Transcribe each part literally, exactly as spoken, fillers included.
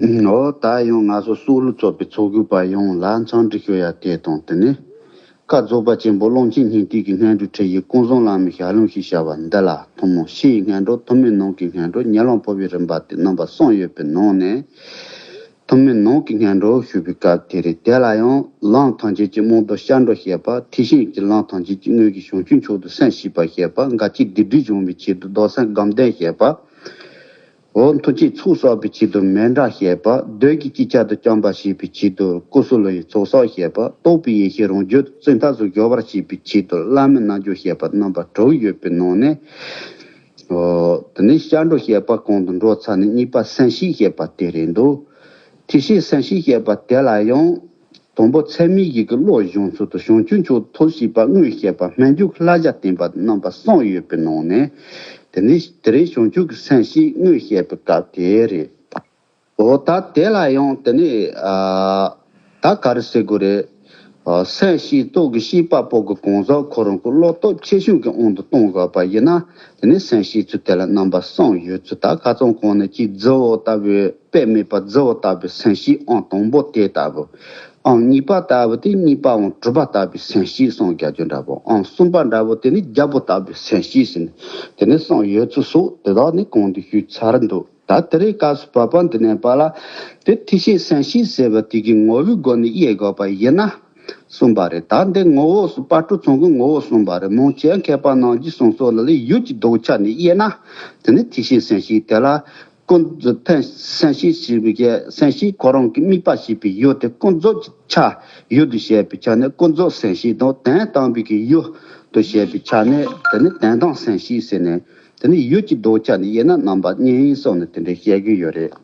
འོ་ད་ཡང་ང་ཚོ་སྲོག་བླུ་ཚོགས་པའི་ཚོགས་དགོས་པ་ཡོངས་ལ་འཚམས་འདྲི་ཞུ་ཡ་དེ་དང་དེ་ནི། བཀའ་རྫོགས་པ་ཆེན་པོ་ཀློང་ཆེན་སྙིང་ཐིག་གི་སྔོན་འགྲོའི་ཁྲིད་ཡིག་ཀུན་བཟང་བླ་མའི་ཞལ་ལུང་ཞེས་བྱ་བ་འདི་ལ་ཐུན་མོང་ཕྱིའི་སྔོན་འགྲོ། ཐུན་མོང་ནང་གི་སྔོན་འགྲོ། ཉེ་ལམ་འཕོ་བའི་རིམ་པ་སྟེ་རྣམ་པ་གསུམ་ཡོད་པའི་ནང་ནས། ཐུན་མོང་ནང་གི་སྔོན་འགྲོ་ཞུ་བའི་སྐབས་དེ་རེད། དེ་ལ་ཡང་ལམ་ཐམས་ཅད་ཀྱི་རྨང་རྡོ་སྐྱབས་འགྲོ་བཤད་པ། ཐེག་ཆེན་གྱི་ལམ་ཐམས་ཅད་ཀྱི་དངོས་ཀྱི་བྱང་ཆུབ་མཆོག་ཏུ་སེམས་བསྐྱེད་པ་བཤད་པ། འགལ་རྐྱེན་སྡིག་སྒྲིབ་སྦྱོང་བའི་ཆེད་དུ་བདག་སེམས་སྒོམ་བཟླས་བཤད་པ། འོ་མཐུ་ཆེན་ཚོགས་བསགས་པའི་ཆེད་དུ་མཎྜལ་བཤད་པ། བདུད་ཀྱི་ཅི་ཆར་དུ་བཅོམ་པར་བྱེད་པའི་ཆེད་དུ་ཀུ་སུ་ལུ་ཡི་ཚོགས་བསགས་བཤད་པ། རྟོགས་པའི་ཡེ་ཤེས་རང་རྒྱུད་དུ་ཙིང་ཐ་སུ་སྦྱོར་བར་བྱེད་པའི་ཆེད་དུ་བླ་མའི་རྣལ་འབྱོར་བཤད་པ། རྣམ་པ་དྲུག་ཡོད་པའི་ནང་ནས། འོ་དེ་ནས་སྐྱབས་འགྲོ་བཤད་པ་གོང་དུ་འགྲོ་ཚར་ནས་གཉིས་པ་སེམས་བསྐྱེད་བཤད་པ་དེ་རེད་འདུག་ཐེག་ཆེན་སེམས་བསྐྱེད་བཤད་པ་དེ་ལ་ཡང་། དང་པོ་ཚད་མའི་ཡི་གེ་བློ་སྦྱོང་ཚུལ་དང་བྱང་ཆུབ་མཆོག་ཐོབ་བྱེད་པ་དངོས་བཤད་པ། སྨོན་འཇུག་བསླབ་བྱ་བསྟན་པ་རྣམ་པ་གསུམ་ཡོད་པའི་ནང་ནས། དེ་ནས་དེ་རིང་བྱང་ཆུབ་ཀྱི་སེམས་བསྐྱེད་དངོས་བཤད་པའི་སྐབས་དེ་རེད། འོ་ད་དེ་ལ་ཡང་དེ་ནས་ཨ་ད་ག་རེ་ཟེར་དགོས་རེད། ཨ་སེམས་བསྐྱེད་རྟོགས་ཀྱི་བཤད་པ་པོ་གི་གང་ཟག་ཁོ་རང་གི་བློ་སྟོབས་ཆེ་ཆུང་གི་དབང་དུ་གཏོང་དགོས་པ་ཡིན་ན། དེ་ནས་སེམས་བསྐྱེད་ཚུལ་དེ་ལ་རྣམ་པ་གསུམ་ཡོད་ཚུལ། ད་ཁ་སང་གོང་ནས་ཀྱི་རྫི་བོ་ལྟ་བུའི་དཔེ་མེད་པ་རྫི་བོ་ལྟ་བུའི་སེམས་བསྐྱེད་ཨང་དང་པོ་དེ་ལྟ་བུ། ཨང་གཉིས་པ་ལྟ་བུ་དེ་གཉིས་པ་ཨང་དྲུག་པ་ལྟ་བུའི་སེམས་བསྐྱེད་གསུམ་རྒྱག་རྒྱུ་འདྲ་པོ། ཨང་གསུམ་པ་འདྲ་པོ་དེ་ནི་རྒྱལ་པོ་ལྟ་བུའི་སེམས་བསྐྱེད་ཟེར་ནས་དེ་ནི་གསུམ་ཡོད་ཚུལ་སོགས་དེ་དག་ནི་གོང་དུ་ཞུས་ཚར་འདུག་ད་དེ་རིང་སྐབས་སུ་བབ་པ་འདི་ནས་པ་ལ། དེ་ཐེག་ཆེན་སེམས་བསྐྱེད་ཟེར་བ་དེ་གི་ངོ་བོའི་སྒོ་ནས་དབྱེ་དགོས་པ་ཡིན་ན། གསུངས་པ་རེད། ད་འདི་ངོ་བོ་གསུམ། དཔལ་སྤྲུལ་ཚང་གི་ངོ་བོ་གསུངས་པ་རེད། མང་ཆེ་མཁས་པ་རྣམས་ཀྱིས་གསུངས་སོགས་ལ་ལས་ཡུལ་གྱི་ལྡོག་ཆ་ནས་དབྱེ་ན། དེ་ནི་ཐེག་ཆེན་སེམས་བསྐྱེད་དེ་ལ། ཀུན་རྫོབ་ཐེག་སེམས་བསྐྱེད་ཞེས་པའི་གི་སེམས་བསྐྱེད་ཁོ་རང་གི་དམིགས་པ་བྱེད་པའི་ཡུལ་དེ་ཀུན་རྫོབ་ཀྱི་ཆ་ཡུལ་དུ་བྱས་པའི་ཆ་ནས་ཀུན་རྫོབ་སེམས་བསྐྱེད་དང་། དོན་དམ་པའི་གི་ཡུལ་དུ་བྱས་པའི་ཆ་ནས་དེ་ནི་དོན་དམ་སེམས་བསྐྱེད་ཟེར་ནས། དེ་ནི་ཡུལ་གྱི་ལྡོག་ཆ་ནས་དབྱེ་ན་རྣམ་པ་གཉིས་སོགས་ནས་དེ་འདྲའི་བཤད་ཀྱི་ཡོད་རེད།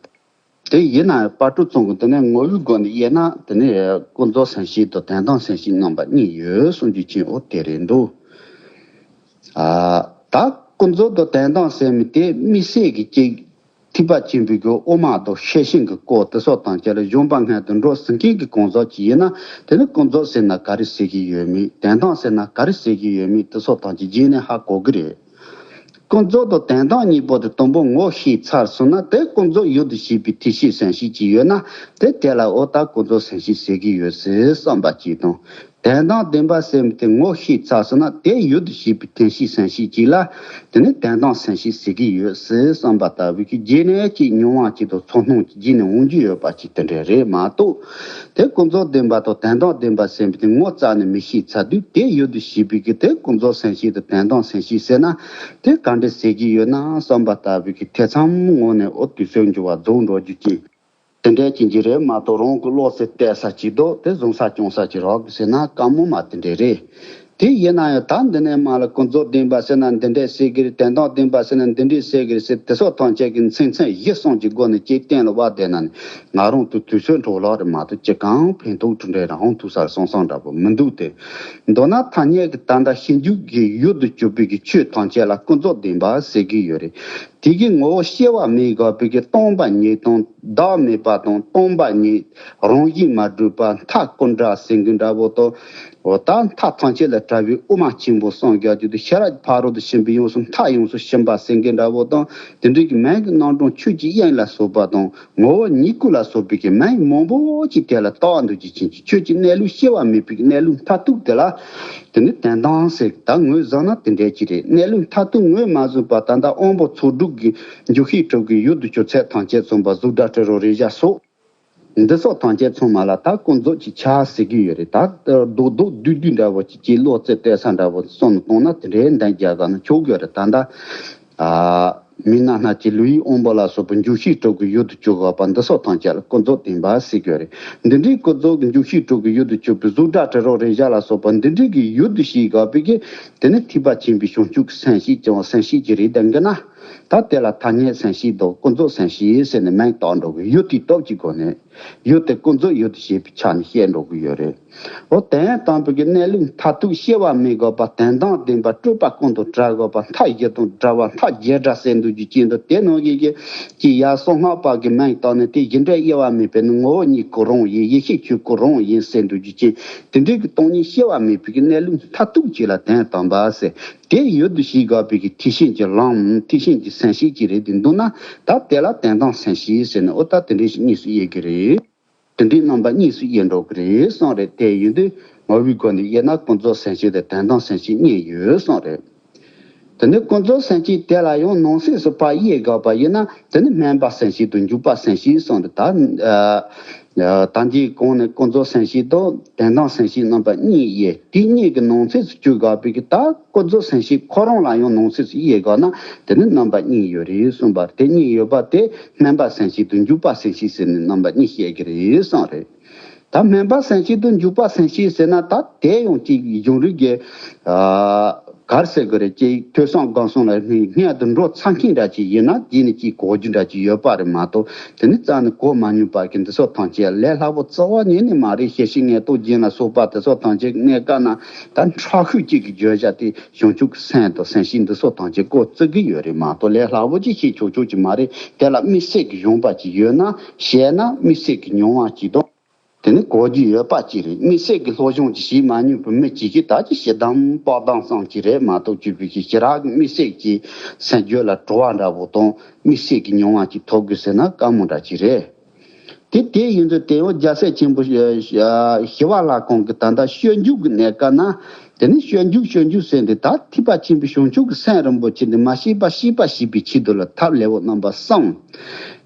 དེ་ཡིན་ན་ཡང་དཔལ་སྤྲུལ་ཚང་གིས་དེ་ནས་ངོ་བོའི་སྒོ་ནས་དབྱེ་ན་དེ་ནི་ཀུན་རྫོབ་སེམས་བསྐྱེད་དང་དོན་དམ་སེམས་བསྐྱེད་རྣམ་པ་གཉིས་ཡོད་གསུང་རྒྱུ་ཅན་འོ་དེ་རེད་འདུག་ཨ་ད་ཀུན་རྫོབ་དང་དོན་དམ་ཟེར་མི་དེ་དམིགས་བསལ་གྱི་གཅིག་ཐེག་པ་ཆེན་པོའི་གི་དབུ་མ་དང་ཤེར་ཕྱིན་གྱི་སྐོར་དེ་སོགས་དང་བཅས་ལ་གཞོམ་པ་སྔོན་དུ་འགྲོ་ཟེར་མཁན་གྱི་གང་ཟག་ཅིག་ཡིན་ན། དེ་ནི་ཀུན་རྫོབ་ཟེར་ན་ག་རེ་ཟེར་གྱི་ཡོད་མེད། དོན་དམ་ཟེར་ན་ག་རེ་ཟེར་གྱི་ཡོད་མེད་དེ་སོགས་དང་བཅས་རྗེས་ནས་ཧ་གོ་གི་རེད། ཀུན་རྫོབ་དང་དོན་དམ་གཉིས་པོ་དེ་དང་པོ་ངོ་ཤེས་ཚར་སོང་ན། དེ་ཀུན་རྫོབ་ཡུལ་དུ་བྱེད་པའི་ཐེག་ཆེན་སེམས་བསྐྱེད་ཅིག་ཡོད་ན། དེ་དེ་ལ་འོ་ད་ཀུན་རྫོབ་སེམས་བསྐྱེད་ཟེར་གྱི་ཡོད་ཟེར་བསམ་པ་ཅིག་དང་། དོན་དམ་བདེན་པ་སེམས་དེ་ངོ་ཤེས་ཚར་སོང་ན། དེ་ཡུལ་དུ་བྱེད་པའི་ཐེག་ཆེན་སེམས་བསྐྱེད་ཅིག་ལ། དེ་ནི་དོན་དམ་སེམས་བསྐྱེད་ཟེར་གྱི་ཡོད་ཟེར་བསམ་པ་ལྟ་བུའི་གི་རྗེས་ནས་ཅིག་མྱོང་བ་ཅིག་དང་ཚོར་སྣང་ཅིག་རྗེས་ནས་འོང་རྒྱུ་ཡོད་པ་ཅིག་དེ་འདྲ་རེད་མ་གཏོགས། དེ་ཀུན་རྫོབ་བདེན་པ་དང་དོན་དམ་བདེན་པ་སེམས་དེ་ངོ་རྩ་ནས་མི་ཤེས་ཚར་དུས། དེ་ཡུལ་དུ་བྱེད་པའི་གི་དེ་ཀུན་རྫོབ་སེམས་བསྐྱེད་དང་དོན་དམ་སེམས་བསྐྱེད་ཟེར་ན། དེ་ག་འདྲ་ཟེར་གྱི་ཡོད་ན་བསམ་པ་ལྟ་བུའི་གི་ཐེ་ཚོམ་ངང་ནས་འོ་དུས་ཚོད་འགྱུར་བ་རྫོགས་འགྲོ་རྒྱུ་ཅིག་དེ་འདྲའི་ཅིག་གི་རེད་མ་གཏོགས། རང་གི་བློ་ཟེར་བལྟས་ས་ཅིག་དང་དེ་བཟུང་ས་སྐྱོང་ས་ཅིག་རག་གི་ཟེར་ན་དཀའ་མོ་མ་དེ་འདྲ་རེད། དེ་ཡིན་ན་ཡང་ད་འདི་ནས་མར་ལ་ཀུན་རྫོབ་བདེན་པ་ཟེར་ན་འདི་འདྲས་ཟེར་གི་རེད། དོན་དམ་བདེན་པ་ཟེར་ན་འདི་འདྲས་ཟེར་གི་རེད་ཟེར། དེ་སོགས་ཐམས་ཅད་ཀྱི་མཚན་མཚན་གཞི་གསུམ་གྱི་སྒོ་ནས་ཅིག་གཏན་ལ་དབབ་བསྡད་ན་ནི་ང་རང་ཚོ་དུས་ཚོད་འཕྲོ་བརླག་རེད་མ་གཏོགས་ཅི་གང་ཕན་ཐོགས་གྲུབ་འབྲས་རང་ཐོགས་ས་སོང་སོང་འདྲ་པོ་མི་འདུག་སྟེ། མདོར་ན་ཐ་སྙད་ཀྱི་ད་ལྟ་ཤེས་འཇུག་གི་ཡུལ་དུ་གྱུར་པའི་གི་ཆོས་ཐམས་ཅད་ལ་ཀུན་རྫོབ་བདེན་པ་ཟེར་གི་ཡོད་རེད། དེ་གི་ངོ་བོ་སྐྱེ་བ་མེད་དགག་པའི་གི་སྟོང་པ་ཉིད་དང་བདག་མེད་པ་དང་སྟོང་པ་ཉིད་རང་བཞིན་མ་གྲུབ་པ་མཐའ་ཀུན་བྲལ་ཟེར་གི་འདྲ་པོ་དང་། འོ་ད་མཐའ་ཐམས་ཅད་ལས་བྲལ་བའི་དབུ་མ་ཆེན་པོ་གསུམ་རྒྱག་རྒྱུ་དེ་ཤེས་རབ་ཕ་རོལ་ཏུ་ཕྱིན་པའི་ཡོངས་སུ་མཐའ་ཡོངས་སུ་ཕྱིན་པ་ཟེར་གི་འདྲ་པོ་དང་། དེ་འདྲའི་གི་མིང་གི་རྣམ་གྲངས་ཆོས་ཀྱི་དབྱིངས་ལ་སོགས་པ་དང་། ངོ་བོ་ཉིད་སྐུ་ལ་སོགས་པའི་གི་མིང་མང་པོ་ཅིག་དེ་ལ་བཏགས་འདུག་ཅིག་ཕྱིན་ཅི་ཆོས་ཀྱི་གནས་ལུགས་སྐྱེ་བ་མེད་པའི་གནས་ལུགས་མཐར་ཐུག་དེ་ལ། དེ་ནི་དོན་དམ་ཟེར། ད་ངོས་བཟུང་ན་དེ་འདྲའི་ཅིག་རེད། གནས་ལུགས་མཐར་ཐུག་ངོས་མ་བཟུང་བར་ད་ལྟ་དབང་པོ་ཚོགས་དྲུག་གི་འཇུག་ཤེས་དྲུག་གི་ཡུལ་དུ་གྱུར་ཚད་ཐམས་ཅད་མཚོན་པ་གཟུགས་སྒྲ་དྲི་རོ་རེག་བྱ་སོགས། འདི་སོགས་ཐམས་ཅད་ཚང་མ་ལ་ད་ཀུན་རྫོབ་ཀྱི་ཆ་ཟེར་གི་ཡོད་རེད། ད་རྡོག་རྡོག་བསྡུས་བསྡུས་འདྲ་བོ་ཅིག་ཅིག་བློ་རྩེ་གཏད་ས་འདྲ་བོ་གསུངས་ནས་བཏང་ན་དེ་འདྲའི་འདང་རྒྱག་ག་ན་ཆོག་གི་ཡོད་རེད། ད་ལྟ། ཨ། མི་སྣ་སྣ་ཅིག་ལུས་ཡིད་དབང་པོ་ལ་སོགས་པའི་འཇུག་ཤེས་དྲུག་གི་ཡུལ་དུ་གྱུར་དགོས་པ་འདི་སོགས་ཐམས་ཅད་ལ་ཀུན་རྫོབ་བདེན་པ་ཟེར་གྱི་ཡོད་རེད། འདི་འདྲའི་ཀུན་རྫོབ་ཀྱི་འཇུག་ཤེས་དྲུག་གི་ཡུལ་དུ་གྱུར་པའི་གཟུགས་སྒྲ་དྲི་རོ་རེག་བྱ་ལ་སོགས་པ་འདི་འདྲའི་གི་ཡུལ་དུ་བྱེད་དགོས་པའི་གི། དེ་ནི་ཐེག་པ་ཆེན་པོའི་བྱང་ཆུབ་ཀྱི་སེམས་བསྐྱེད་ཀྱང་སེམས་བསྐྱེད་ཀྱི་རེད། དེ་འདྲ་ན། ད་དེ་ལ་ཐ་སྙད་སེམས་བསྐྱེད་དང་ཀུན་རྫོབ་སེམས་བསྐྱེད་ཟེར་ནས་མིང་བཏགས་འགྲོ་གི་ཡུལ་དེའི་སྟོབས་ཀྱི་སྒོ་ནས། ཡུལ་དེ་ཀུན་རྫོབ་ཡུལ་དུ་བྱེད་པའི་ཆ་ནས་བཤད་འགྲོ་གི་ཡོད་རེད། འོ་དོན་དམ་པའི་གི་གནས་ལུགས་མཐར་ཐུག་སྐྱེ་བ་མེད་དགག་པ་དོན་དམ་བདེན་པ་སྤྲོས་པ་ཀུན་དང་བྲལ་དགག་པ་མཐའ་བཞི་དང་བྲལ་བ་མཐའ་བརྒྱད་འདྲ་ཟེར་འདུག་རྒྱུ་ཅན་དང་། དེ་ནང་བཞིན་གྱི་ཀྱི་ཡ་གསང་སྔགས་པ་གི་མིང་བཏགས་ནས་དེ་བཞི་འདྲ་དབྱེ་བ་མེད་པའི་ནི་ངོ་བོ་ཉིད་ཁོ་རང་ཡིན། ཡེ་ཤེས་ཆོས་སྐུ་རང་ཡིན་ཟེར་འདུག་རྒྱུ་ཅན། དེ་འདྲའི་གི་སྟོང་ཉིད་སྐྱེ་བ་མེད་པའི་གི་གནས་ལུགས་མཐར་ཐུག་ཅིག་ལ་དོན་དམ་པ་ཟེར། དེ་ཡུལ་དུ་བྱེད་དགོས་པའི་གི་ཐེག་ཆེན་གྱི་ལམ། ཐེག་ཆེན་གྱི་སེམས་བསྐྱེད་ཅིག་རེད་དེ་འདུག་ན། ད་དེ་ལ་དོན་དམ་སེམས་བསྐྱེད་ཟེར་ནས། འོ་ད་དེ་འདྲའི་ཞིག་གཉིས་སུ་དབྱེ་གི་རེད། དེ་འདྲའི་རྣམ་པ་གཉིས་སུ་དབྱེ་འགྲོ་གི་རེད་གསུངས་རེད། དེ་ཡིན་དུས་ངོ་བོའི་སྒོ་ནས་དབྱེ་ན་ཀུན་རྫོབ་སེམས་བསྐྱེད་དང་དོན་དམ་སེམས་བསྐྱེད་གཉིས་ཡོད་གསུངས་རེད། དེ་ནས་ཀུན་རྫོབ་སེམས་བསྐྱེད་དེ་ལ་ཡང་ནང་གསེས་སུ་ཕར་དབྱེ་དགོས་པ་ཡིན་ན། དེ་ནི་སྨོན་པ་སེམས་བསྐྱེད་དང་འཇུག་པ་སེམས་བསྐྱེད་གསུངས་ཏེ། ད་ཨ་ད་ལྟའི་གོང་ནས་ཀུན་རྫོབ་སེམས་བསྐྱེད་དང་དོན་དམ་སེམས་བསྐྱེད་རྣམ་པ་གཉིས་དབྱེ། དེ་གཉིས་ཀྱི་ནང་གསེས་སུ་གྱུར་དགོས་པའི་གི་ད་ཀུན་རྫོབ་སེམས་བསྐྱེད་ཁོ་རང་ལ་ཡང་ནང་གསེས་སུ་དབྱེ་དགོས་ན། དེ་ནི་རྣམ་པ་གཉིས་ཡོད་རེད་གསུངས་པ་རེད། དེ་གཉིས་ཡོད་པ་དེ་སྨོན་པ་སེམས་བསྐྱེད་དང་འཇུག་པ་སེམས་བསྐྱེད་ཟེར་ནས་རྣམ་པ་གཉིས་བཤད་ཀྱི་རེད་གསུངས་རེད། ད་སྨོན་པ་སེམས་བསྐྱེད་དང་འཇུག་པ་སེམས་བསྐྱེད་ཟེར་ན། ད་དེ་ཡང་ཅིག་གཞུང་ལུགས་ཀྱི་ཨ་ག་རེ་ཟེར་དགོས་རེད། ཅིག་ཐོས་བསམ་སྒོམ་གསུམ་ལ་སྔོན་དུ་འགྲོ་ཚར་མཁན་འདྲ་ཅིག་ཡིན་ན། རྗེས་ནས་ཅིག་གོ་རྒྱུ་འདྲ་ཅིག་ཡོད་པ་རེད་མ་གཏོགས། དེ་ནི་རྩ་ནས་གོ་མ་མྱོང་པ་གི་འདི་ཚོ་ཐམས་ཅད་ལས་སླ་པོ་རྩ་བ་ཉིད་ནས་མ་རེད། ཤེར་ཕྱིན་མངོན་རྟོགས་རྒྱན་ལ་སོགས་པ་དེ་ཚོ་ཐམས་ཅད་གནས་སྐབས་ན་ད་ཕྲ་ཤོས་གཅིག་གི་བརྗོད་བྱ་དེ་བྱང་ཆུབ་ཀྱི་སེམས་དང་སེམས་བསྐྱེད་འདི་ཚོ་ཐམས་ཅད་གོ་བརྩི་གི་ཡོད་རེད་མ་གཏོགས། ལས་སླ་པོ་ཅིག་བྱེད་ཆོག་ཆོག་ཅིག་མ་རེད། དེ་ལ་དམིགས་བསལ་གྱི་སྦྱོང་བ་ཅིག་ཡོད་ན། བྱས་ན་དམིགས་བསལ་གྱི་མྱོང་བ་ཅིག་དང་། དེ་ནི་གོ་རྒྱུ་ཡོད་པ་ཅིག་རེད། དམིགས་བསལ་གྱི་སློབ་སྦྱོང་ཅིག་བྱེད་མ་མྱོང་བའི་མི་གཅིག་གིས་ད་ཅི་ཞེ་སྡང་བག་སྡོམ་ཙམ་ཅིག་རེད་མ་གཏོགས། བཅོས་པའི་ཞེ་དྲག་གི་དམིགས་བསལ་གྱི་སེམས་རྒྱུད་ལ་བྲོ་བ་འདྲ་བོ་དང་དམིགས་བསལ་གྱི་མྱོང་བ་ཅིག་ཐོབ་དགོས་ཟེར་ན་དཀའ་མོ་འདྲ་ཅིག་རེད། དེ་དེ་ཡིན་དུས་དེ་ཡང་རྒྱལ་སྲས་ཆེན་པོ་ཞི་བ་ལྷ་ཁོང་གིས་ད་ལྟ་སྤྱོད་འཇུག་གི་གནས་སྐབས་ན། དེ་ནི་སྤྱོད་འཇུག་སྤྱོད་འཇུག་ཟེར་འདི་ད་ཐེག་པ་ཆེན་པོའི་བྱང་ཆུབ་ཀྱི་སེམས་རིན་པོ་ཆེ་འདི་མ་སྐྱེས་པ་སྐྱེས་པ་བྱེད་པའི་ཆེད་དུ་ལ་ཐབས་ལེའུ་རྣམ་པ་གསུམ།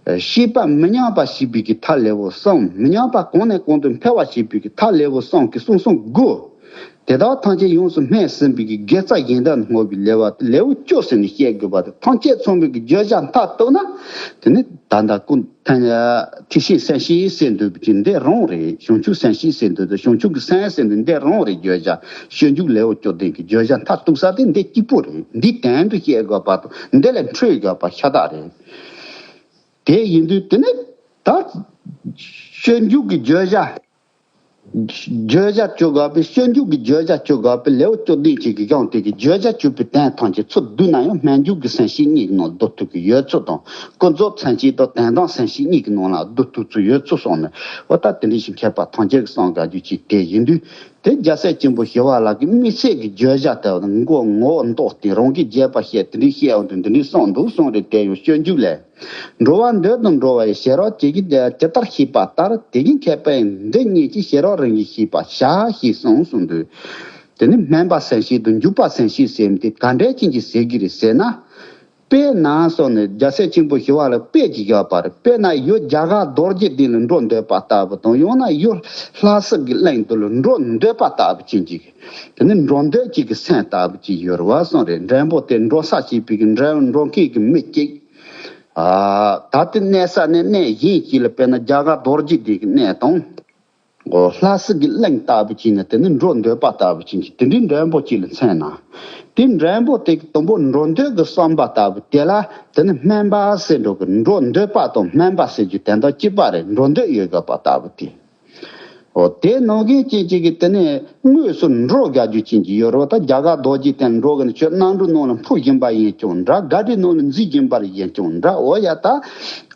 སྐྱེས་པ་མི་ཉམས་པ་བྱེད་པའི་གི་ཐབས་ལེའུ་གསུམ། མི་ཉམས་པ་གོང་ནས་གོང་དུ་འཕེལ་བ་བྱེད་པའི་གི་ཐབས་ལེའུ་གསུམ་གྱི་གསུམ་གསུམ་དགུ། དེ་དག་ཐམས་ཅད་ཡོངས་སུ་སྨིན་ཟིན་པའི་གི་དགེ་རྩ་གཞན་དག་ནི་བསྔོ་བའི་ལེའུ་སྟེ། ལེའུ་བཅུ་ཟེར་ནས་བཤད་དགོས་པ་དེ་ཐམས་ཅད་ཚང་བའི་གི་བརྗོད་བྱ་མཐར་གཏུགས་ན། དེ་ནི་ད་ལྟ་ཀུན་ཐེག་ཆེན་སེམས་བསྐྱེད་ཟེར་འདོད་པ་ཅིག་འདི་རང་རེད། བྱང་ཆུབ་སེམས་བསྐྱེད་ཟེར་འདོད་དེ་བྱང་ཆུབ་ཀྱི་སེམས་ཟེར་འདོད་འདི་རང་རེད། བརྗོད་བྱ་སྤྱོད་འཇུག་ལེའུ་བཅུ་བདུན་གྱི་བརྗོད་བྱ་མཐར་གཏུགས་ས་དེ་འདི་གཅིག་པུ་རེད། འདི་དོན་དུ་བཤད་དགོས་པ་དང་འདི་ལས་འཕྲོས་དགོས་པ་ཤ་སྟག་རེད། དེ་ཡིན་དུས་དེ་ནི་ད་སྤྱོད་འཇུག་གི་བརྗོད་བྱ། བརྗོད་བྱ་བཅུ་དགོས་པའི་སྤྱོད་འཇུག་གི་བརྗོད་བྱ་བཅུ་དགོས་པའི་ལེའུ་བཅུ་བདུན་གཅིག་གི་གཞུང་དེ་གི་བརྗོད་བྱ་བཅུ་པའི་དོན་ཐམས་ཅད་ཚུར་བསྡུས་ན་ཡང་སྨོན་འཇུག་གི་སེམས་བསྐྱེད་གཉིས་ཀྱི་ནང་བསྡུ་ཐུབ་ཀྱི་ཡོད་ཚུལ་དང་། ཀུན་རྫོབ་སེམས་བསྐྱེད་དང་དོན་དམ་སེམས་བསྐྱེད་གཉིས་ཀྱི་ནང་ལ་བསྡུ་ཐུབ་ཚུལ་ཡོད་ཚུལ་གསུངས་ནས། འོ་ད་དེ་འདྲ་ཞིག་མཁས་པ་ཐམས་ཅད་ཀྱིས་གསུང་དགོས་རྒྱུ་ཅིག་དེ་ཡིན་དུས། དེ་རྒྱལ་སྲས་ཆེན་པོ་ཞི་བ་ལྷ་གིས་དམིགས་བསལ་གྱི་བརྗོད་བྱ་དེ་མགོ་ངོ་བོ་འདོགས་ཏེ་རང་གི་རྒྱས་པ་བཤད། དེ་འདྲ་བཤད་འོང་དུས་འདི་འདྲ་གསུངས་འདུག་གསུངས་རེད། དེ་ཡང་སྤྱོད་འཇུག་ལས། འགྲོ་བ་འདོད་དང་འགྲོ་བ་ཡི། ཞེ་རོགས་ཇི་བཞིན་ཇི་ལྟར་ཤེས་པ་ལྟར། དེ་བཞིན་མཁས་པ་ཡིས་འདི་སྙེད་ཀྱི། ཞེ་རོགས་རང་བཞིན་ཤེས་པར་བྱ། ཞེས་གསུངས་གསུངས་འདུག་དེ་ནི་སྨོན་པ་སེམས་བསྐྱེད་དང་འཇུག་པ་སེམས་བསྐྱེད་ཟེར་དེ་ག་འདྲ་ཅན་གྱི་ཟེར་གྱི་རེད་ཟེར་ན། དཔེར་ན་སོགས་ནས་རྒྱལ་སྲས་ཆེན་པོ་ཞི་བ་ལྷ་དཔེ་ཅིག་བཞག་པ་རེད། དཔེར་ན་ཡུལ་རྒྱ་གར་རྡོ་རྗེ་གདན་ལ་འགྲོ་འདོད་པ་ལྟ་བུ་དང་། ཡང་ན་ཡུལ་ལྷ་ས་གི་གླིང་དུ་ལ་འགྲོ་འདོད་པ་ལྟ་བུ་ཅན་གྱི། དེ་ནི་འགྲོ་འདོད་ཅིག་གི་སེམས་ལྟ་བུ་ཅིག་ཡོད་རེད་བ་གསུངས་རེད། མགྲོན་པོ་དེ་འགྲོ་ས་བྱེད་པའི་གི་མགྲོན་འགྲོ་མཁན་གྱི་མི་གཅིག་ཨ་ད་དེ་གནས་ས་ནས་གནས་གཞན་ཞིག་ལ། དཔེར་ན་རྒྱ་གར་རྡོ་རྗེ་གདན་གྱི་གནས་དང་། འོ་ལྷ་ས་གི་གླིང་ལྟ་བུ་ཅིག་ནས་དེ་ནི་འགྲོ་འདོད་པ་ལྟ་བུ་ཅིག་གི་དེ་འདྲའི་མགྲོན་པོ་ཅིག་ལ་མཚོན་ན། དེ་མགྲོན་པོ་དེ་གི་དང་པོ་འགྲོ་འདོད་ཀྱི་བསམ་པ་ལྟ་བུ་དེ་ལ་དེ་ནི་སྨོན་པ་ཟེར་འགྲོ་གི། འགྲོ་འདོད་པ་དང་སྨོན་པ་ཟེར་རྒྱུ་དེ་འདྲ་གཅིག་པ་རེད། འགྲོ་འདོད་ཡོད་དགོས་པ་ལྟ་བུ་དེ། འོ་དེ་ནང་བཞིན་ཅན་ཅིག་གིས་དེ་ནས་དངོས་སུ་འགྲོ་དགའ་རྒྱུ་ཅན་ཅིག་ཡོད་རེད་བ། ད་རྒྱ་གར་རྡོ་རྗེ་གདན་འགྲོ་གི་ན་ཁྱོད་གནམ་གྲུ་ནང་ལ་འཕུར་བཞིན་པ་ཡིན་ཀྱང་འདྲ། ག་རི་ནང་ལ་འཛེག་བཞིན་པ་ཡིན་ཀྱང་འདྲ། འོ་ཡ་ད་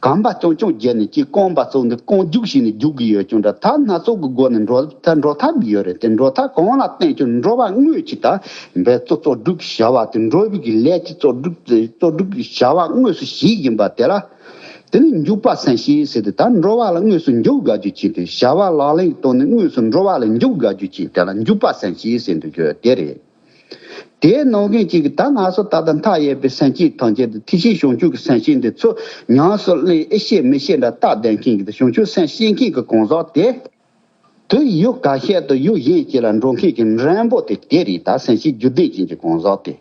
གོམ་པ་རྐྱང་རྐྱང་བརྒྱབ་ནས་ཅིག་རྐང་པ་བཙུགས་ནས་རྐང་རྒྱུག་བྱས་ནས་རྒྱུག་གི་ཡོད་ཀྱང་འདྲ། ད་སྣ་ཚོགས་ཀྱི་སྒོ་ནས་འགྲོ་ད་འགྲོ་ཐབས་ཡོད་རེད་དེ། འགྲོ་ཐབས་གང་ལ་བརྟེན་ཀྱང་འགྲོ་བ་དངོས་ཅིག་ད་འབད་རྩོལ་རྩོལ་སྒྲུབ་བྱ་བ་དེ། འགྲོ་བའི་གི་ལས་ཀྱི་རྩོལ་སྒྲུབ་རྩོལ་སྒྲུབ་བྱ་བ་དངོས་སུ་བྱེད་བཞིན་པ་དེ་ལ། དེ་ནི་འཇུག་པ་སེམས་བསྐྱེད་ཟེར་ཏེ། ད་འགྲོ་བ་ལ་དངོས་སུ་འཇུག་དགའ་རྒྱུ་ཅིག་དེ། བྱ་བ་ལག་ལེན་གྱི་ཐོག་ནས་དངོས་སུ་འགྲོ་བ་ལ་འཇུག་དགའ་རྒྱུ་ཅིག་དེ་ལ་འཇུག་པ་སེམས་བསྐྱེད་ཟེར་འདུག་རྒྱུ་དེ་རེད། དེའི་ནང་བཞིན་ཅིག་གིས་ད་ང་ཚོ་ད་ལྟ་མཐའ་ཡས་པའི་སེམས་བསྐྱེད་ཐམས་ཅད་དེ། ཐེག་ཆེན་བྱང་ཆུབ་ཀྱི་སེམས་བསྐྱེད་འདི་ཚོ་ཉམས་སུ་ལེན་ཨེ་ཤེས་མི་ཤེས་འདྲ་བལྟ་བསྡད་མཁན་གྱི་དེ། བྱང་ཆུབ་སེམས་བསྐྱེད་མཁན་གྱི་གང་ཟག་དེ། དུ་ཡུལ་ཁ་ཤས་དང་ཡུལ་གཞན་ཅིག་ལ་འགྲོ་མཁན་གྱི་མགྲོན་པོ་དེ་དེ་རེད། ད་སེམས་བསྐྱེད་རྒྱུ་ལྡན་ཅན་གྱི་གང་ཟག་དེ།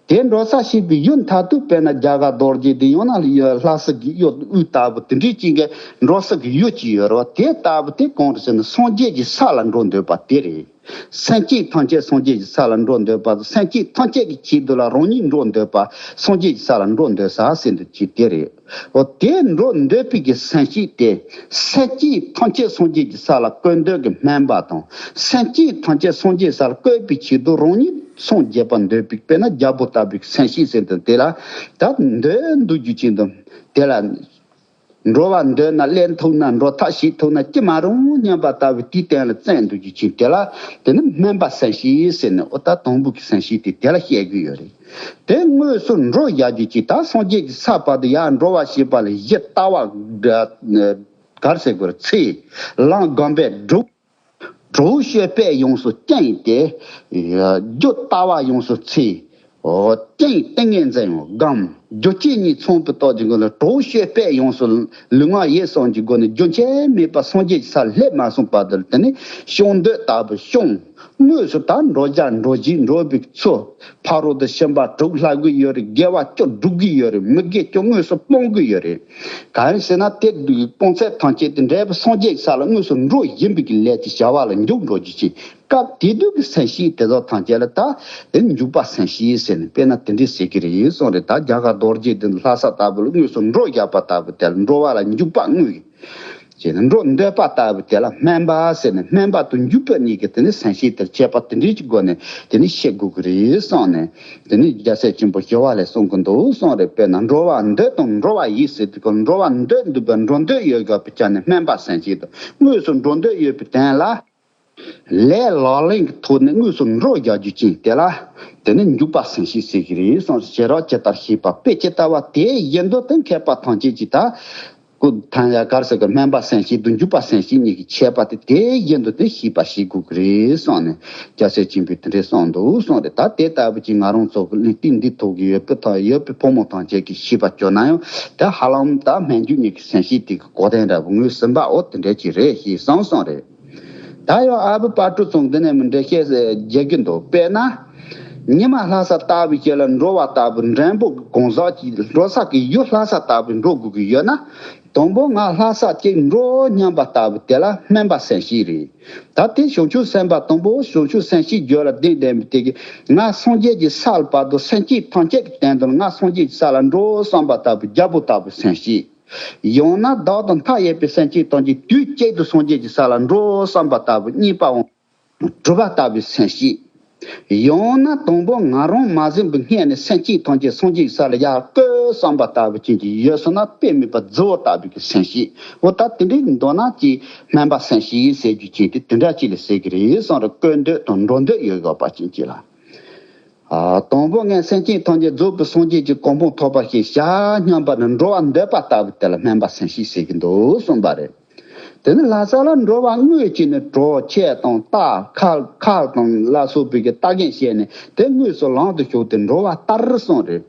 དེ་འགྲོ་ས་ཞིག་པའི་ཡུལ་མཐར་ཐུག་དཔེར་ན་རྒྱ་གར་རྡོ་རྗེ་གདན་ཡང་ན་ལྷ་ས་གི་གཡུ་དབུས་ལྟ་བུ་དེ་འདྲའི་ཅིག་གི་འགྲོ་ས་གི་ཡུལ་ཅིག་ཡོད་རེད་བ། དེ་ལྟ་བུ་དེ་གང་རེད་ཟེར་ན་སངས་རྒྱས་ཀྱི་ས་ལ་འགྲོ་འདོད་པ་དེ་རེད། སེམས་བསྐྱེད་ཐམས་ཅད་སངས་རྒྱས་ཀྱི་ས་ལ་འགྲོ་འདོད་པ་དང་། སེམས་བསྐྱེད་ཐམས་ཅད་ཀྱི་ཆེད་དུ་ལ་རང་ཉིད་འགྲོ་འདོད་པ། སངས་རྒྱས་ཀྱི་ས་ལ་འགྲོ་འདོད་ས་ཟེར་འདུག་ཅིག་དེ་རེད། འོ་དེ་འགྲོ་འདོད་པའི་གི་སེམས་བསྐྱེད་དེ། སེམས་བསྐྱེད་ཐམས་ཅད་སངས་རྒྱས་ཀྱི་ས་ལ་བཀོད་འདོད་ཀྱི་སྨོན་པ་དང་། སེམས་བསྐྱེད་ཐམས་ཅད་སངས་རྒྱས་ས་ལ་བཀོད་པའི་ཆེད་དུ་རང་ཉིད་སངས་རྒྱས་པར་འདོད་པའི་དཔེར་ན་རྒྱལ་པོ་ལྟ་བུའི་སེམས་བསྐྱེད་ཟེར་དུས་དེ་ལ་ད་འདོད་འདོད་རྒྱུ་ཅན་དང་། དེ་ལ། འགྲོ་བ་འདོད་ན་སླེབས་ཐུབ་ན་འགྲོ་ཐབས་བྱེད་ཐུབ་ན་ཅི་མ་རུང་སྙམ་པ་ལྟ་བུ་དེའི་སྟེང་ལ་བཙན་འདུག་རྒྱུ་ཅིག་དེ་ལ་དེ་ནི་སྨོན་པ་སེམས་བསྐྱེད་ཟེར་ནས། ཨོ་ད་དང་པོ་གི་སེམས་བསྐྱེད་དེ་དེ་ལ་བཤད་ཀྱི་ཡོད་རེད། དེ་དངོས་སུ་འགྲོ་བཞག་རྒྱུ་ཅིག་ད་སངས་རྒྱས་ཀྱི་ས་བར་དུ་ཡར་འགྲོ་བ་ཞེས་པ་ལ་གཞི་ལྟ་བ་ག་རེ་ཟེར་དགོས་རེད། ཚེ་ལམ་སྒོམ་པས་སྒྲུབ། གྲོགས་སྤྱོད་པས་ཡོངས་སུ་བསྐྱངས་ཏེ། རྒྱུ་ལྟ་བ་ཡོངས་སུ་ཚེ། རྐྱེན་ཏིང་ངེ་འཛིན་ཡང་སྒོམ། རྒྱུ་རྐྱེན་གཉིས་ཚང་བའི་སྟོབས་ཀྱི་སྒོ་ནས་གྲོགས་སྤྱོད་པས་ཡོངས་སུ། ལུས་ངག་ཡིད་གསུམ་གྱི་སྒོ་ནས་རྒྱུན་ཆད་མེད་པར་སངས་རྒྱས་ཀྱི་སར་སླེབས་མ་སོང་བར་དུ་དེ་ནི་སྐྱོང་འདོད་ལྟ་བུ་སྐྱོང་། དངོས་སུ་ད་འགྲོ་བྱ་འགྲོ་བྱེད་འགྲོ་བའི་ཚུལ། ཕ་རོལ་ཏུ་ཕྱིན་པ་དྲུག་ལྷག་གི་ཡོད་རེད། དགེ་བ་བཅུ་སྒྲུབ་ཀྱི་ཡོད་རེད། མི་དགེ་བཅུ་དངོས་སུ་སྤོང་གི་ཡོད་རེད། གང་ཡིན་ཟེར་ན་དེ་དུས་སྤོང་ཚད་ཐམས་ཅད་དེ་འབྲས་བུ་སངས་རྒྱས་ཀྱི་ས་ལ་དངོས་སུ་འགྲོ་བཞིན་པའི་གི་ལས་ཀྱི་བྱ་བ་ལ་འཇུག་འགྲོ་རྒྱུ་ཅིག་སྐབས་དེ་དུས་ཀྱི་སེམས་བསྐྱེད་དེ་དག་ཐམས་ཅད་ལ་ད་དེ་འཇུག་པ་སེམས་བསྐྱེད་ཟེར་ནས། དཔེར་ན་དེ་འདྲའི་ཟེར་གྱི་རེད་གསུངས་རེད། ད་རྒྱ་གར་རྡོ་རྗེ་གདན་ལྷ་ས་ལྟ་བུ་ལ་དངོས་སུ་འགྲོ་བཞག་པ་ལྟ་བུ་དེ་ལ་འགྲོ་བ་ལ་འཇུག་པ་དངོས་ཀྱི་ཅེས་ནས། འགྲོ་འདོད་པ་ལྟ་བུ་དེ་ལ་སྨོན་པ་ཟེར་ནས། སྨོན་པ་དང་འཇུག་པ་གཉིས་ཀྱི་དེ་ནི་སེམས་བསྐྱེད་དེར་ཁྱད་པར་དེ་འདྲའི་གི་སྒོ་ནས་དེ་ནི་བཤད་དགོས་ཀྱི་རེད་གསུངས་ནས། དེ་ནི་རྒྱལ་སྲས་ཆེན་པོ་ཞི་བ་ལྷས་གསུང་གི་འདུག་གསུངས་རེད། དཔེར་ན་འགྲོ་བ་འདོད་དང་འགྲོ་བ་ཡི་ཟེར་དུས་སྐབས་འགྲོ་བ་འདོད་འདུག་པས་འགྲོ་འདོད་ཡོད་དགོས་པའི་ཆ་ནས་སྨོན་པ་སེམས་བསྐྱེད་དང་། དངོས་སུ་འགྲོ་འདོད་ཡོད་པའི་དོན་ལ། ལས་ལག་ལེན་གྱི་ཐོག་ནས་དངོས་སུ་འགྲོ་རྒྱག་རྒྱུ་ཅན་དེ་ལ་དེ་ནི་འཇུག་པ་སེམས་བསྐྱེད་ཟེར་གྱི་རེད་གསུངས། བྱེ་བྲག་ཇི་ལྟར་ཤེས་པ་དཔེ་ཇི་ལྟ་བ་དེ་བཞིན་དུ་དེ་མཁས་པ་ཐམས་ཅད་ཀྱིས་ད་སྐུ་ཐང་ཡ་གར་ཟེར་གི་སྨོན་པ་སེམས་བསྐྱེད་དང་འཇུག་པ་སེམས་བསྐྱེད་གཉིས་ཀྱི་ཁྱད་པར་དེ་དེ་བཞིན་དུ་དེ་ཤེས་པ་ཤེས་དགོས་ཀྱི་རེད་གསུངས་ནས། རྒྱལ་སྲས་ཆེན་པོས་དེ་འདྲའི་གསུངས་འདུག་གསུངས་རེད། ད་དེ་ལྟ་བུ་ཅིག་ང་རང་ཚོ་གི་གླེང་སྟེགས་འདི་ཐོག་གི་ཡོད་པའི་ཐ་ཡོད་པའི་ཕོ་མོ་ཐམས་ཅད་ཀྱིས་ཤེས་པ་བྱོས་ན་ཡང་དེ་ཧ་ལམ་ད་སྨོན་འཇུག་གཉིས་ཀྱི་སེམས་བསྐྱེད་དེ་གི་གོ་དོན་འདྲ་བོ་ངོས་ཟིན་པ་འོ་དེ་འདྲ་ཅིག་རེད་ཞེས་གསུངས་གསུངས་རེད། ད་ཡང་ཨ་བུ་དཔལ་སྤྲུལ་ཚང་འདི་ནས་མི་འདྲ་བཤད་རྒྱག་གི་འདུག་དཔེར་ན། ཉི་མ་ལྷ་ས་ལྟ་བུ་ཞིག་ལ་འགྲོ་བ་ལྟ་བུ་འགྲེང་བུ་གང་ཟག་གི་འགྲོ་ས་གི་ཡུལ་ལྷ་ས་ལྟ་བུ་འགྲོ་དགོས་ཀྱི་ཡོད་ན། དང་པོ་ང་ལྷ་ས་གཅིག་འགྲོ་སྙམ་པ་ལྟ་བུ་དེ་ལ་སྨོན་པ་སེམས་བསྐྱེད་རེད། ད་དེ་བྱང་ཆུབ་སེམས་དཔའ་དང་པོ་བྱང་ཆུབ་སེམས་བསྐྱེད་རྒྱུད་ལ་གདེང་ལྡན་པའི་དེ་གི་ང་སངས་རྒྱས་ཀྱི་ས་ལ་བར་དུ་སེམས་བསྐྱེད་ཐམས་ཅད་ཀྱི་དོན་དུ་ང་སངས་རྒྱས་ཀྱི་ས་ལ་འགྲོ་བསམ་པ་ལྟ་བུ་རྒྱལ་པོ་ལྟ་བུ་སེམས་བསྐྱེད། ཡང་ན་བདག་དང་མཐའ་ཡས་པའི་སེམས་བསྐྱེད་ཐམས་ཅད་དུས་གཅིག་ཏུ་སངས་རྒྱས་ཀྱི་ས་ལ་འགྲོ་བསམ་པ་ལྟ་བུ་གཉིས་པའང་གྲུབ་པ་ལྟ་བུའི་སེམས་བསྐྱེད། ཡང་ན་དང་པོ་ང་རང་མ་ཟིན་པའི་སྔས་ནས་སེམས་བསྐྱེད་ཐམས་ཅད་སངས་རྒྱས་ཀྱི་ས་ལ་ཡར་བཀོད་བསམ་པ་ལྟ་བུ་ཅན་གྱི་ཡོད་སོང་ན་དཔེ་མེད་པ་རྫི་བོ་ལྟ་བུའི་གི་སེམས་བསྐྱེད། འོ་ད་དེ་འདྲའི་མདོར་ན་ཅིག་སྨོན་པ་སེམས་བསྐྱེད་ཟེར་རྒྱུ་ཅན་དེ་དེ་འདྲ་ཅིག་ལ་ཟེར་གི་རེད་གསུངས་རེད། བཀོད་འདོད་དང་འགྲོ་འདོད་ཡོད་དགོས་པ་ཅན་གྱི་ལ། ཨ། དང་པོ་ངས་སེམས་བསྐྱེད་ཐམས་ཅད་རྫོགས་པའི་སངས་རྒྱས་ཀྱི་གོ་འཕང་ཐོབ་པར་ཤེས་བྱ་སྙམ་པ་ནི་འགྲོ་བ་འདོད་པ་ལྟ་བུ་དེ་ལ་སྨོན་པ་སེམས་བསྐྱེད་ཟེར་གྱི་འདུག་གསུངས་པ་རེད། དེ་ནི་ལྷ་ས་ལ་འགྲོ་བ་དངོས་ཀྱི་ནི་གྲོགས་ཁྱེད་དང་རྟ་ཁལ་ཁལ་དང་ལ་སོགས་པའི་གི་རྟ་རྒན་བཤད་ནས་དེ་དངོས་སུ་ལམ་དུ་ཞུགས་ཏེ་འགྲོ་བ་ལྟར་གསུངས་རེད།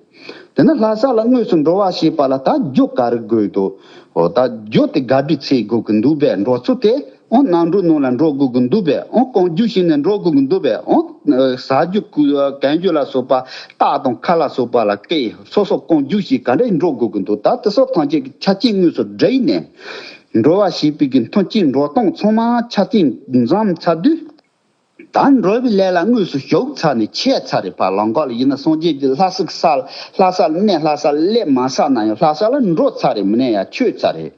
དེ་ནི་ལྷ་ས་ལ་དངོས་སུ་འགྲོ་བ་ཞེས་པ་ལ་ད་རྒྱུ་ག་རེ་དགོས་འདུག་འོ་ད་རྒྱུ་དེ་ག་འདྲ་ཚེ་དགོས་ཀྱི་འདུག་པས། འགྲོ་ཚུལ་དེ་འོ་གནམ་གྲུ་ནང་ལ་འགྲོ་དགོས་ཀྱི་འདུག་པས། འོ་གང་རྒྱུ་ཞིག་ནས་འགྲོ་དགོས་ཀྱི་འདུག་པས། འོ་ཟ་རྒྱུ་གོན་རྒྱུ་ལ་སོགས་པ་རྟ་དང་ཁལ་ལ་སོགས་པ་ལ་སྐད་སོ་སོ་གང་རྒྱུ་ཞིག་ག་འདྲས་འགྲོ་དགོས་ཀྱི་འདུག་ད་དེ་ཚོ་ཐམས་ཅད་ཀྱི་ཆ་རྐྱེན་དངོས་སུ་བསྒྲིགས་ནས་འགྲོ་བ་ཞེས་པའི་གི་མཐུན་རྐྱེན་འགྲོ་སྟངས་ཚང་མ་ཆ་རྐྱེན་འཛོམས་ཚར་དུས། ད་འགྲོ་བའི་ལས་ལ་དངོས་སུ་ཞུགས་ཚར་ནས་ཆས་ཚར་རེད། ཕར་ལམ་ཁ་ལ་ཡིན་ན་སངས་རྒྱས་ཀྱི་ལྷ་ས་གི་ས་ལྷ་ས་ལ་གནས་ལྷ་ས་ལ་སླེབས་མ་ཚར་ན་ཡང་ལྷ་ས་ལ་འགྲོ་ཚར་རེད། མི་གནས་ཡ་ཆོད་ཚར་རེད།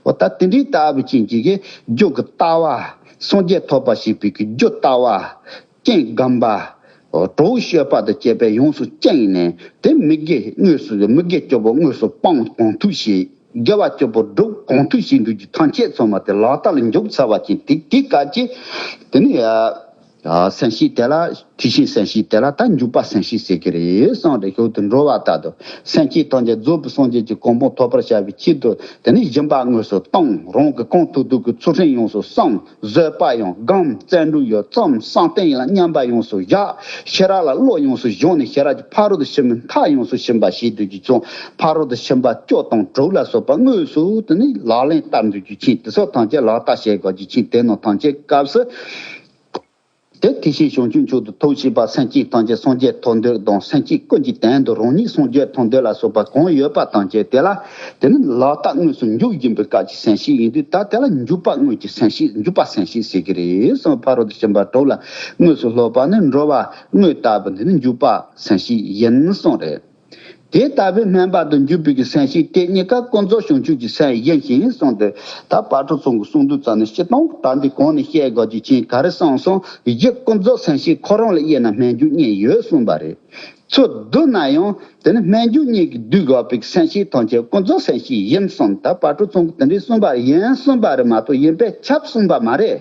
འོ་ད་དེ་འདྲའི་ལྟ་བུ་ཅན་གྱི་གི་རྒྱུ་གི་ལྟ་བ། སངས་རྒྱས་ཐོབ་པ་ཞེས་པའི་གི་རྒྱུ་ལྟ་བ། རྐྱེན་སྒོམ་པ། གྲོགས་སྤྱོད་པ་དང་བཅས་པས་ཡོངས་སུ་བསྐྱངས་ནས་དེ་མི་དགེ་དངོས་སུ་མི་དགེ་བཅུ་པོ་དངོས་སུ་སྤང་གང་ཐུབ་བྱེད། དགེ་བ་བཅུ་པོ་སྒྲུབ་གང་ཐུབ་བྱེད་འདུག་རྒྱུ་ཐམས་ཅད་ཚང་མ་དེ་ལག་བསྟར་ལ་འཇུག་ཚར་བ་ཅན་དེ་དེ་སྐབས་ཀྱི་དེ་ནི་ཨ་ཨ་སེམས་བསྐྱེད་དེ་ལ་དེ་བཞིན་སེམས་བསྐྱེད་དེ་ལ་ད་འཇུག་པ་སེམས་བསྐྱེད་ཟེར་གྱི་རེད་གསུངས་ཏེ། ཞོར་དུ་འགྲོ་བ་ལྟར་དུ་སེམས་བསྐྱེད་ཐམས་ཅད་རྫོགས་པའི་སངས་རྒྱས་ཀྱི་གོ་འཕང་ཐོབ་པར་བྱ་བའི་ཆེད་དུ་དེ་ནི་སྦྱིན་པ་དངོས་སུ་བཏང་། རང་གི་གང་ཐུབ་ཐུབ་ཀྱི་ཚུལ་ཁྲིམས་ཡོངས་སུ་བསྲུང་། བཟོད་པ་ཡང་སྒོམ། བརྩོན་འགྲུས་ཡང་བརྩམས། བསམ་གཏན་ཡིན་ལ་མཉམ་པ་ཡོངས་སུ་བཞག། ཤེས་རབ་ལ་བློ་ཡོངས་སུ་སྦྱངས་ནས་ཤེས་རབ་ཀྱི་ཕ་རོལ་ཏུ་ཕྱིན་པའི་མཐའ་ཡོངས་སུ་ཕྱིན་པ་ཞེས་འདོད་རྒྱུ་ཅན། ཕ་རོལ་ཏུ་ཕྱིན་པ་བཅུ་དང་དྲུག་ལ་སོགས་པ་དངོས་སུ་དེ་ནི་ལག་ལེན་བསྟར་འདོད་རྒྱུ་ཅན། དེ་ཚོ་ཐམས་ཅད་ལག་བསྟར་བྱེད་དགོས་རྒྱུ་ཅན། དེ་རྣམས་ཐམས་ཅད་སྐབས་སུ། དེ་དེ་བཞིན་བྱང་ཆུབ་མཆོག་ཏུ་ཐུགས་བསྐྱེད་པ་སེམས་བསྐྱེད་ཐམས་ཅད་སངས་རྒྱས་ཐོབ་འདོད་དང་། སེམས་བསྐྱེད་ཀུན་གྱི་དོན་དུ་རང་ཉིད་སངས་རྒྱས་ཐོབ་འདོད་ལ་སོགས་པ་གང་ཡོད་པ་ཐམས་ཅད་དེ་ལ་དེ་ནི་ལག་བསྟར་དངོས་སུ་འཇུག་བཞིན་པའི་སྐབས་ཀྱི་སེམས་བསྐྱེད་ཡིན་དུས། ད་དེ་ལ་འཇུག་པ་དངོས་ཀྱི་སེམས་བསྐྱེད། འཇུག་པ་སེམས་བསྐྱེད་ཟེར་གྱི་རེད་གསུངས། ཕ་རོལ་ཏུ་ཕྱིན་པ་དྲུག་ལ་དངོས་སུ་སློབ་པ་ནི་འགྲོ་བ་དངོས་ལྟ་བུ་འདི་ནི་འཇུག་པ་སེམས་བསྐྱེད་ཡིན་གསུངས་རེད། དེ་ལྟ་བུའི་སྨོན་པ་དང་འཇུག་པའི་གི་སེམས་བསྐྱེད་དེ་གཉིས་ཀ་ཀུན་རྫོབ་བྱང་ཆུབ་ཀྱི་སེམས་ཡིན་ཞིང་གསུངས་ཏེ། ད་དཔལ་སྤྲུལ་ཚང་གི་གསུང་དུས་ཙམ་ནས་སྤྱིར་བཏང་ད་འདི་གོང་ནས་བཤད་དགོས་ཀྱི་ཆེད་ག་རེ་གསུངས་སོང་། རྒྱུ་ཀུན་རྫོབ་སེམས་བསྐྱེད་ཁོ་རང་ལ་དབྱེ་ན་སྨོན་འཇུག་གཉིས་ཡོད་གསུངས་པ་རེད། ཚུར་བསྡུ་ན་ཡང་དེ་ནི་སྨོན་འཇུག་གཉིས་ཀྱིས་བསྡུས་དགོས་པའི་སེམས་བསྐྱེད་ཐམས་ཅད་ཀུན་རྫོབ་སེམས་བསྐྱེད་ཡིན་གསུངས། ད་དཔལ་སྤྲུལ་ཚང་གིས་དེ་འདྲའི་གསུངས་པ་ཡིན་གསུངས་པ་རེད་མ་གཏོགས་ཡིན་པས་ཁྱབ་གསུངས་པ་མ་རེད།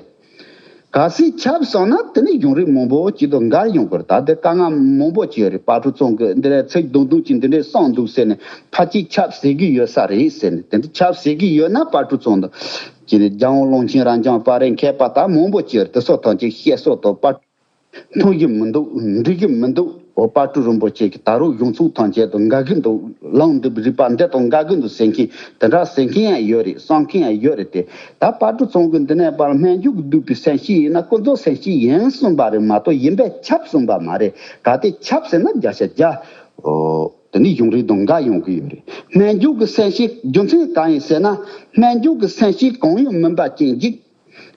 གལ་སྲིད་ཁྱབ་སོང་ན་དེ་ནི་གཞུང་རིགས་མང་པོ་ཅིག་དང་འགལ་ཡོང་གི་རེད། ད་དེ་དཀའ་ངལ་མང་པོ་ཅིག་ཡོད་རེད། དཔལ་སྤྲུལ་ཚང་གིས་འདི་ལ་ཚིག་རྡུང་རྡུང་ཅིག་འདི་འདྲའི་གསུངས་འདུག་ཟེར་ནས་ཕལ་ཆེར་ཁྱབ་ཟེར་གི་ཡོད་ས་རེད་ཟེར་ནས། དེ་འདྲ་ཁྱབ་ཟེར་གི་ཡོད་ན་དཔལ་སྤྲུལ་ཚང་དང་ཅི་ནས་རྒྱལ་དབང་ཀློང་ཆེན་རབ་འབྱམས་དཔལ་རི་མཁས་པ་དག་མང་པོ་ཅིག་ཡོད་རེད། དེ་ཚོ་ཐམས་ཅད་བཤད་སྲོལ་དང་དཔལ་མཐོང་གི་མི་འདུག་འགྲིག་གི་མི་འདུག་འོ་དཔལ་སྤྲུལ་རིན་པོ་ཆེ་གི་ད་རུང་གཞུང་ཚུགས་ཐམས་ཅད་དང་འགལ་གི་འདུག་ལུང་འདི་རིགས་པ་འདི་དང་འགལ་གི་འདུག་ཟེར་མཁན་དེ་འདྲ་ཟེར་མཁན་ཡང་ཡོད་རེད། གསུང་མཁན་ཡང་ཡོད་རེད་དེ། ད་དཔལ་སྤྲུལ་ཚང་གིས་འདི་ནས་ཕར་སྨོན་འཇུག་བསྡུས་པའི་སེམས་བསྐྱེད་ཡིན་ན་ཀུན་རྫོབ་སེམས་བསྐྱེད་ཡིན་གསུངས་པ་རེད་མ་གཏོགས་ཡིན་པས་ཁྱབ་གསུངས་པ་མ་རེད། གལ་ཏེ་ཁྱབ་ཟེར་ན་བརྒྱ་ཆ་བརྒྱ། འོ་དེ་ནི་གཞུང་རིགས་དང་འགལ་ཡོང་གི་ཡོད་རེད། སྨོན་འཇུག་གི་སེམས་བསྐྱེད་རྒྱུ་མཚན་གང་ཡིན་ཟེར་ན། སྨོན་འཇུག་གི་སེམས་བསྐྱེད་གང་ཡང་མིན་པ་ཅན་གྱི་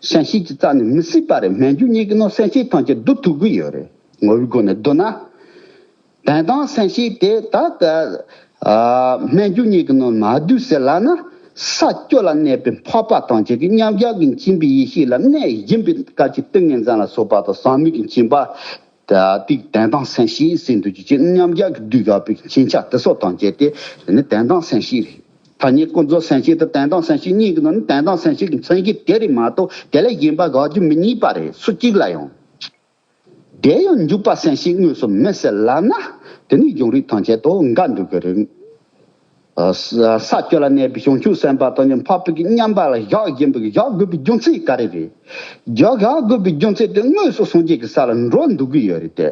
སེམས་བསྐྱེད་ཀྱི་རྩ་ནས་མི་སྲིད་པ་རེད། སྨོན་འཇུག་གཉིས་ཀྱི་ནང་སེམས་བསྐྱེད་ཐམས་ཅད་བསྡུ་ཐུབ་ཀྱི་ཡོད་རེད། ངོ་བོའི་སྒོ་ནས་བསྡུ་ན། དོན་དམ་སེམས་བསྐྱེད་དེ་ད་ལྟ་ཨ་སྨོན་འཇུག་གཉིས་ཀྱི་ནང་མ་བསྡུས་ཟེར་ལབ་ན། ས་བཅུ་ལ་གནས་པའི་འཕགས་པ་ཐམས་ཅད་ཀྱི་མཉམ་གཞག་གི་མཁྱེན་པའི་ཡེ་ཤེས་ལ་གནས་བཞིན་པའི་སྐབས་ཀྱི་ཏིང་ངེ་འཛིན་ལ་སོགས་པ་དང་ཟག་མེད་ཀྱི་མཁྱེན་པ། ད་ཏིག་དོན་དམ་སེམས་བསྐྱེད་ཟེར་འདུག་ཅིག་ཅིག་མཉམ་གཞག་གི་བསྡུས་ཡོད་པའི་མཁྱེན་ཆ་དེ་སོགས་དང་བཅས་ཏེ་དེ་ནི་དོན་དམ་སེམས་བསྐྱེད་རེད། ཐ་སྙད་ཀུན་རྫོབ་སེམས་བསྐྱེད་དང་དོན་དམ་སེམས་བསྐྱེད་གཉིས་ཀྱི་ནང་ནས་དོན་དམ་སེམས་བསྐྱེད་ཀྱི་མཚན་གཞི་དེ་རེད་མ་གཏོགས་དེ་ལས་གཞན་པ་དགག་རྒྱུ་མི་རྙེད་པ་རེད། སུ་གཅིག་ལ་ཡང་། དེ་ཡང་འཇུག་པ་སེམས་བསྐྱེད་དངོས་སུ་མེད་ཟེར་ལབ་ན་དེ་ནི་གཞུང་རིགས་ཐམས་ཅད་དང་འགལ་འགྲོ་གི་རེད། ས་བཅུ་ལ་གནས་པའི་བྱང་ཆུབ་སེམས་དཔའ་དང་ནི་འཕགས་པའི་གི་མཉམ་པ་ལ་བཞག་བཞིན་པའི་བཞག་དགོས་པའི་རྒྱུ་མཚན་ག་རེ་རེད། བཞག་བཞག་དགོས་པའི་རྒྱུ་མཚན་དེ་དངོས་སུ་སངས་རྒྱས་ཀྱི་ས་ལ་འགྲོ་འདུག་གི་ཡོད་རེད་དེ།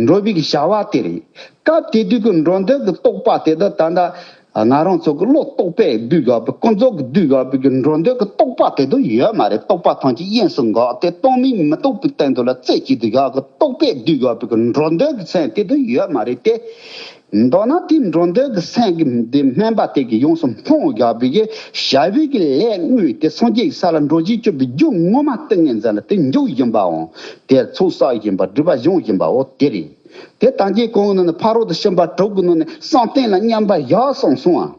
འགྲོ་བའི་གི་བྱ་བ་དེ་རེད། སྐབས་དེ་དུས་ཀྱི་འགྲོ་འདོད་ཀྱི་རྟོག་པ་དེ་དག་ད་ལྟ་ང་རང་ཚོ་གི་བློ་རྟོག་པས་བསྡུས་ཡོད་པའི་ཀུན་རྫོབ་ཀྱིས་བསྡུས་ཡོད་པའི་གི་འགྲོ་འདོད་ཀྱི་རྟོག་པ་དེ་དག་ཡོད་མ་རེད། རྟོག་པ་ཐམས་ཅད་དབྱིངས་སུ་འགག་སྟེ་སྟོང་མིན་མི་རྟོག་པའི་སྟེང་དུ་ལ་རྩེ་གཅིག་ཏུ་བཞག་གི་རྟོག་པས་བསྡུས་ཡོད་པའི་གི་འགྲོ་འདོད་ཀྱི་སེམས་དེ་དག་ཡོད་མ་རེད་དེ། མདོར་ན་དེའི་འགྲོ་འདོད་ཀྱི་སེམས་ཀྱི་འདི་སྨོན་པ་དེ་གིས་ཡོངས་སུ་འཕངས་བཞག་པའི་གི་བྱ་བའི་གི་ལས་དངོས་དེ་སངས་རྒྱས་ཀྱི་ས་ལ་འགྲོ་བྱེད་སྤྱོད་པའི་རྒྱུ་ངོ་མ་ཏིང་ངེ་འཛིན་ལ་དེ་འཇུག་བཞིན་པའང་དེ་ཚོགས་བསགས་བཞིན་པ་སྒྲིབ་པ་སྦྱོང་བཞིན་པའོ་དེ་རེད། དེ་ལྟ་བྱེད་གང་ནི་ནི་ཕ་རོལ་ཏུ་ཕྱིན་པ་དྲུག་གི་ནང་ནས་བསམ་གཏན་ལ་མཉམ་པར་བཞག་གསུངས་སོང་ཨ།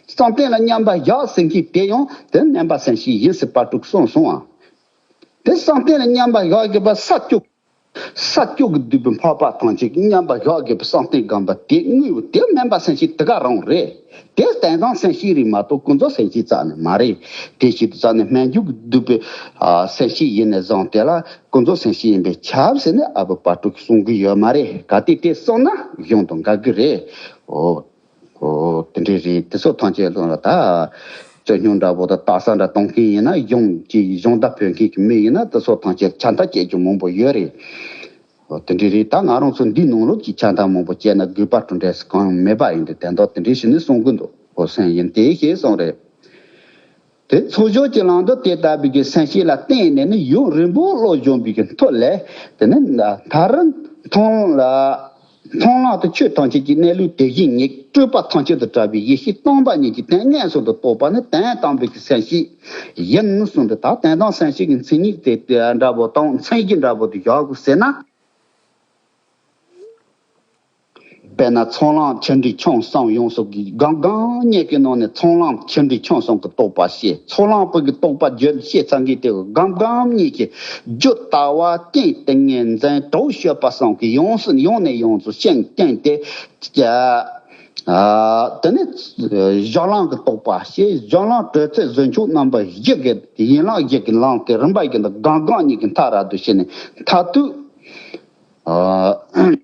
བསམ་གཏན་ལ་མཉམ་པར་བཞག་ཟེར་མཁན་དེ་ཡང་དེ་སྨོན་པ་སེམས་བསྐྱེད་ཡིན་ཟེར་དཔལ་སྤྲུལ་གསུངས་སོང་ཨ། དེ་བསམ་གཏན་ལ་མཉམ་པར་བཞག་དགོས་པ་ས་བཅུ། ས་བཅུ་གིས་བསྡུས་པའི་འཕགས་པ་ཐམས་ཅད་ཀྱིས་མཉམ་པར་བཞག་དགོས་པའི་བསམ་གཏན་སྒོམ་པ་དེ་དངོས་པོ་དེ་སྨོན་པ་སེམས་བསྐྱེད་དེ་ག་རང་རེད། དེ་དོན་དམ་སེམས་བསྐྱེད་རེད་མ་གཏོགས་ཀུན་རྫོབ་སེམས་བསྐྱེད་རྩ་ནས་མ་རེད། དེ་བཞིན་དུ་རྩ་ནས་སྨོན་འཇུག་གིས་བསྡུས་པའི་ཨ་སེམས་བསྐྱེད་ཡིན་ནས་བཟུང་དེ་ལ་ཀུན་རྫོབ་སེམས་བསྐྱེད་ཡིན་པས་ཁྱབ་ཟེར་ནས་ཨ་བུ་དཔལ་སྤྲུལ་གྱིས་གསུང་གི་ཡོད་མ་རེད། གལ་ཏེ་དེ་གསུངས་ན་གཞུང་དང་འགལ་གི་རེད། འོ། འོ། དེ་འདྲས་རེད། དེ་ཚོ་ཐམས་ཅད་ལ་ད་རྩོད་རྙོག་འདྲ་པོ་དང་སྟག་ས་འདྲ་གཏོང་མཁན་ཡིན་ན་གཞུང་གི་གཞུང་བརྡ་བོད་མཁན་གྱི་མི་ཡིན་ན་དེ་ཚོ་ཐམས་ཅད་ཆ་འདྲ་བྱེད་རྒྱུ་མང་པོ་ཡོད་རེད། འོ་དེ་འདྲས་རེད། ད་ང་རང་ཚོ་འདི་ནང་ལོགས་ཀྱི་ཆ་འདྲ་མང་པོ་བྱས་ན་དགོས་པ་གྲུབ་འབྲས་སུ་གང་ཡང་མེད་པ་ཡིན་དུས་དོན་དག་དེ་འདྲས་ཞིག་ནི་གསུང་གི་འདུག་འོ་སེམས་ཡིན་དེ་ཞེས་གསུངས་རེད། དེ་ཚོགས་སྦྱོར་གྱི་ལམ་དུ་དེ་ལྟ་བུའི་གི་སེམས་བསྐྱེད་ལ་བརྟེན་ནས་ནི་ཡུན་རིང་པོ་བློ་སྦྱོང་བའི་གི་མཐུ་ལས། དེ་ནི་མཐར་མཐོང་ལ་མཐོང་ལམ་དུ་ཆོས་ཐམས་ཅད་ཀྱི་གནས་ལུགས་དེ་བཞིན་ཉིད་སྤྲོས་པ་ཐམས་ཅད་དུ་བྲལ་བའི་ཡེ་ཤེས་སྟོང་པ་ཉིད་ཀྱི་དོན་མངོན་སུམ་དུ་རྟོགས་པ་ནི་དོན་དམ་པའི་གི་སེམས་བསྐྱེད་ཡིན་གསུངས་ཏེ། ད་དོན་དམ་སེམས་བསྐྱེད་ཀྱི་མཚན་ཉིད་དེ་འདྲ་པོ་དང་མཚན་གཞི་འདྲ་པོ་དེ་བཞག་དགོས་ཟེར་ན། དཔེར་ན་ཚོགས་ལམ་ཆོས་འབྲེལ་ཆུང་གསུམ་ཡོངས་སུ་གི་སྒོམ་སྒོམ་གཉིས་ཀྱི་ནང་ནས་ཚོགས་ལམ་ཆོས་འབྲེལ་ཆུང་གསུམ་གྱི་རྟོགས་པ་བཤད། ཚོགས་ལམ་པོ་གི་རྟོགས་པ་བརྗོད་བཤད་ཚང་གི་དེ་སྒོམ་སྒོམ་གཉིས་ཀྱི་རྒྱུ་ལྟ་བ་རྐྱེན་ཏིང་ངེ་འཛིན་གྲོགས་སྤྱོད་པ་གསུམ་གྱི་ཡོངས་སུ་ཡོང་ནས་ཡོངས་སུ་ཤེས་རྐྱེན་དེ། ཨ་དེ་ནས་གཞུང་ལམ་གྱི་རྟོགས་པ་བཤད། གཞུང་ལམ་གྲོལ་ཚད་གཟུགས་མཆོག་རྣམ་པ་བཞི་གི་ཡན་ལག་བཞི་གི་ལམ་དེ་རིམ་པ་བཞིན་དུ་སྒོམ་སྒོམ་གཉིས་ཀྱི་མཐར་ར་དུ་བྱས་ནས་མཐར་ཐུག་ཨ།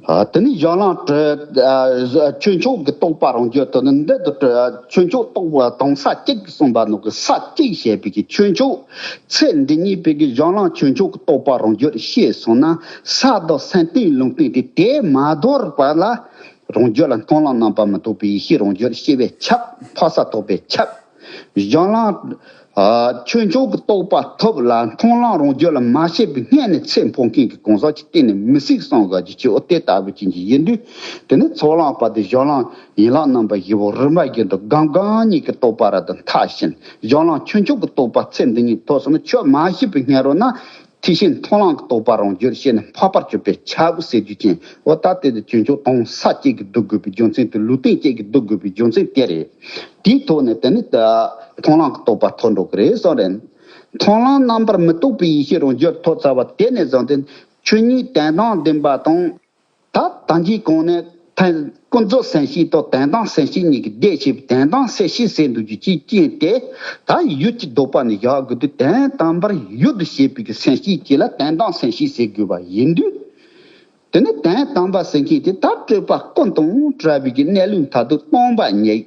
ཨ། དེ་ནས་གཞུང་ལམ་གྲོལ། ཨ། ཆོས་མཆོག་གི་རྟོགས་པ་རང་རྒྱུད་དུ་ནི་འདི་དུ་གྲོལ། ཆོས་མཆོག་རྟོགས་པ་དོན་ས་གཅིག་གསུངས་པ་ནོ་གི་ས་གཅིག་བྱས་པའི་གི་ཆོས་མཆོག་ཚེ་འདི་ཉིད་པའི་གི་གཞུང་ལམ་ཆོས་མཆོག་གི་རྟོགས་པ་རང་རྒྱུད་ཤེས་སོང་ན་ས་དང་སེམས་གཏིང་ལུང་གཏིང་དེ་དེ་མ་དོར་བར་ལ་རང་རྒྱུད་ལ་མཐོང་ལམ་རྣམ་པར་མི་རྟོག་པའི་ཡེ་ཤེས་རང་རྒྱུད་ཤེས་པས་ཁྱབ། འཕགས་ས་ཐོབ་པས་ཁྱབ། གཞུང་ལམ། ཨ། ཆོས་མཆོག་གི་རྟོགས་པ་ཐོབ་ལ་མཐོང་ལམ་རང་རྒྱུད་ལ་མ་ཤེས་པའི་སྔོན་ནས་ཚེ་འཕོས་མཁན་གྱི་གང་ཟག་ཅིག་གཏན་ནས་མི་སྲིད་གསུངས་དགོས་ཀྱི་ཆེའོ། དེ་ལྟ་བུ་ཅན་གྱི་ཡིན་དུས་དེ་ནི་ཚོགས་ལམ་པ་དེ་གཞུང་ལམ་ཡན་ལག་རྣམ་པ་བཞི་པོ་རིམ་པ་བཞིན་དུ་སྒོམ་སྒོམ་གཉིས་ཀྱི་རྟོགས་པ་ར་དུ་མཐར་ཕྱིན། གཞུང་ལམ་ཆོས་མཆོག་གི་རྟོགས་པ་ཚེ་འདི་ཉིད་ཐོབ་སོང་ན་ཆོས་མ་ཤེས་པའི་སྔོན་རོལ་ན། ཐེག་ཆེན་མཐོང་ལམ་གྱི་རྟོགས་པ་རང་རྒྱུད་ཤེས་ནས་འཕགས་པར་གྱུར་པས་ཁྱབ་ཟེར་རྒྱུ་ཅན། འོ་ད་དེ་དེ་ཆོས་མཆོག་གཏོང་ས་གཅིག་གིས་བསྡུ་དགོས་པའི་རྒྱུ་མཚན་དེ། ལུགས་མཐུན་གཅིག་གིས་བསྡུ་དགོས་པའི་རྒྱུ་མཚན་དེ་རེད། དེའི་ཐོག་ནས་དེ་ནི་ད་མཐོང་ལམ་གྱི་རྟོགས་པ་ཐོབ་འགྲོ་གི་རེད་གསུངས་རེད། མཐོང་ལམ་རྣམ་པར་མི་རྟོག་པའི་ཡེ་ཤེས་རང་རྒྱུད་ཐོབ་ཚར་བ་དེ་ནས་བཟུང་སྟེ་ཆོས་ཉིད་དོན་དམ་བདེན་པ་དང་། ད་ད་གིན་གོང་ནས་ཐན་ཀུན་རྫོབ་སེམས་བསྐྱེད་དང་དོན་དམ་སེམས་བསྐྱེད་གཉིས་ཀྱི་ཟླས་ཕྱེ་བའི་དོན་དམ་སེམས་བསྐྱེད་ཟེར་འདུག་རྒྱུ་ཅིག་རྐྱེན་ཏེ། ད་ཡུལ་གྱི་ལྡོག་པ་ནས་བཞག་དགོས་དུས་དོན་དམ་པར་ཡུལ་དུ་བྱེད་པའི་གི་སེམས་བསྐྱེད་ཅིག་ལ་དོན་དམ་སེམས་བསྐྱེད་ཟེར་དགོས་པ་ཡིན་དུས། དེ་ནི་དོན་དམ་པ་སེམས་བསྐྱེད་དེ་ད་སྤྲོས་པ་ཀུན་དང་བྲལ་བའི་གི་གནས་ལུགས་མཐར་ཐུག་སྟོང་པ་ཉིད།